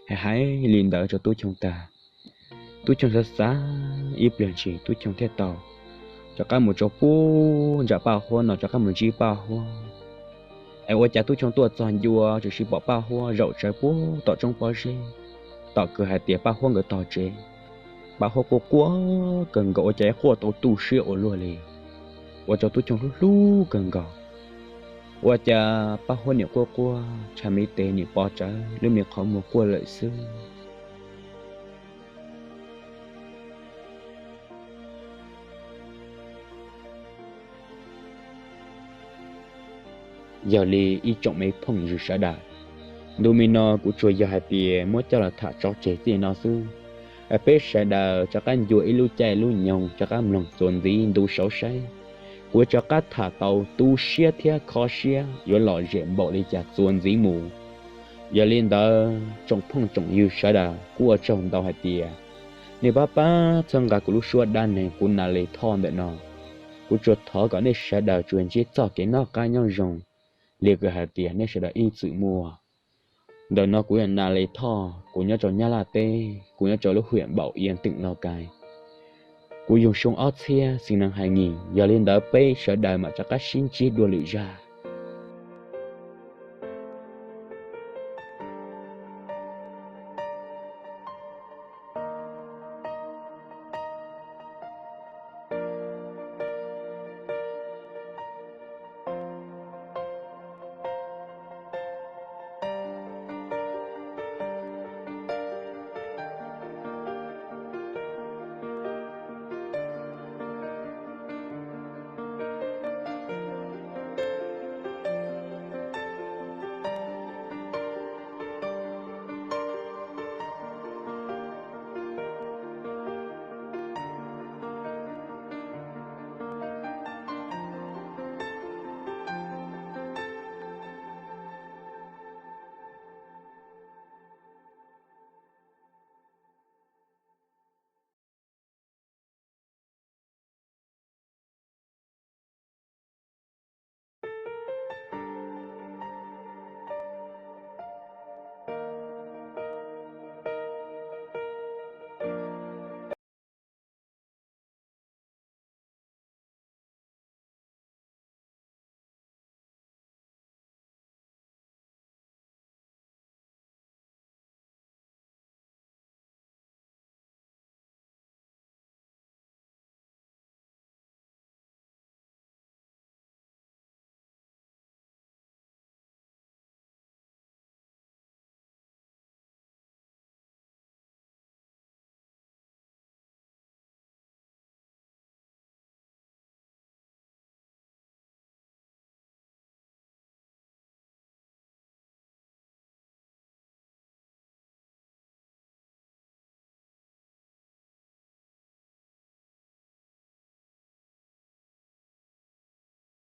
Hais hais li ntawd rau Tub Choo tag, Tub Choo xav xav ib pliag ntshis Tub Choo thiaj tau rov qab mus rau puag nram Paj Huab no rov qab mus ntsib Paj Huab. Es ua cas Tub Choo tuaj txog ncua tiam sis pom Paj Huab zaum tsawv puag tom roob pob zeb, tom kawg hais tias Paj Huab nkawd tog tsev. Paj Huab quaj quaj kawg nkaus ua cas quaj tau tu siab ua luaj li, ua rau Tub Choo hlub hlub kawg nkaus. Ua cas Paj Huab nim quaj quaj tshav me tes nim pov rawv lub me qhov muag quaj lawm xwb. Yog li ib tsoom me phooj ywg sawv daws, ntu me no kuv tsuas yog hais tias muab coj los tham tso tseg txij no xwb. Peb sawv daws rov qab ncua ib lub caij lub nyoog rov qab mloog txuas ntxiv ntu saud saib kuv rov qab tham tau tu siab thiab kho siab yuav lom zem npaum li cas txuas ntxiv mus. Yog li ntawd tsoom phooj tsoom ywg sawv daws kuj ua tsaug ntau hais tias nej pab pab txhawb nqa kuv lub suab dab neeg Kuv Nas Les Thoj ntawm no. Kuv tsuas thov kom nej sawv daws tsuas ntsib txoj kev noj qab nyob zoo li kuv hais tias nej sawv daws ib txwm muaj. Ntawm no kuv yog Nas Les Thoj, kuv nyob rau Nyab Laj teb, kuv nyob rau lub huyện Bảo Yên tỉnh Lào Cai. Kuv yug xyoo ob txhiab, sinh năm hai nghìn, yog li ntawd peb sawv daws mam rov qab sib ntsib dua lwm zaj.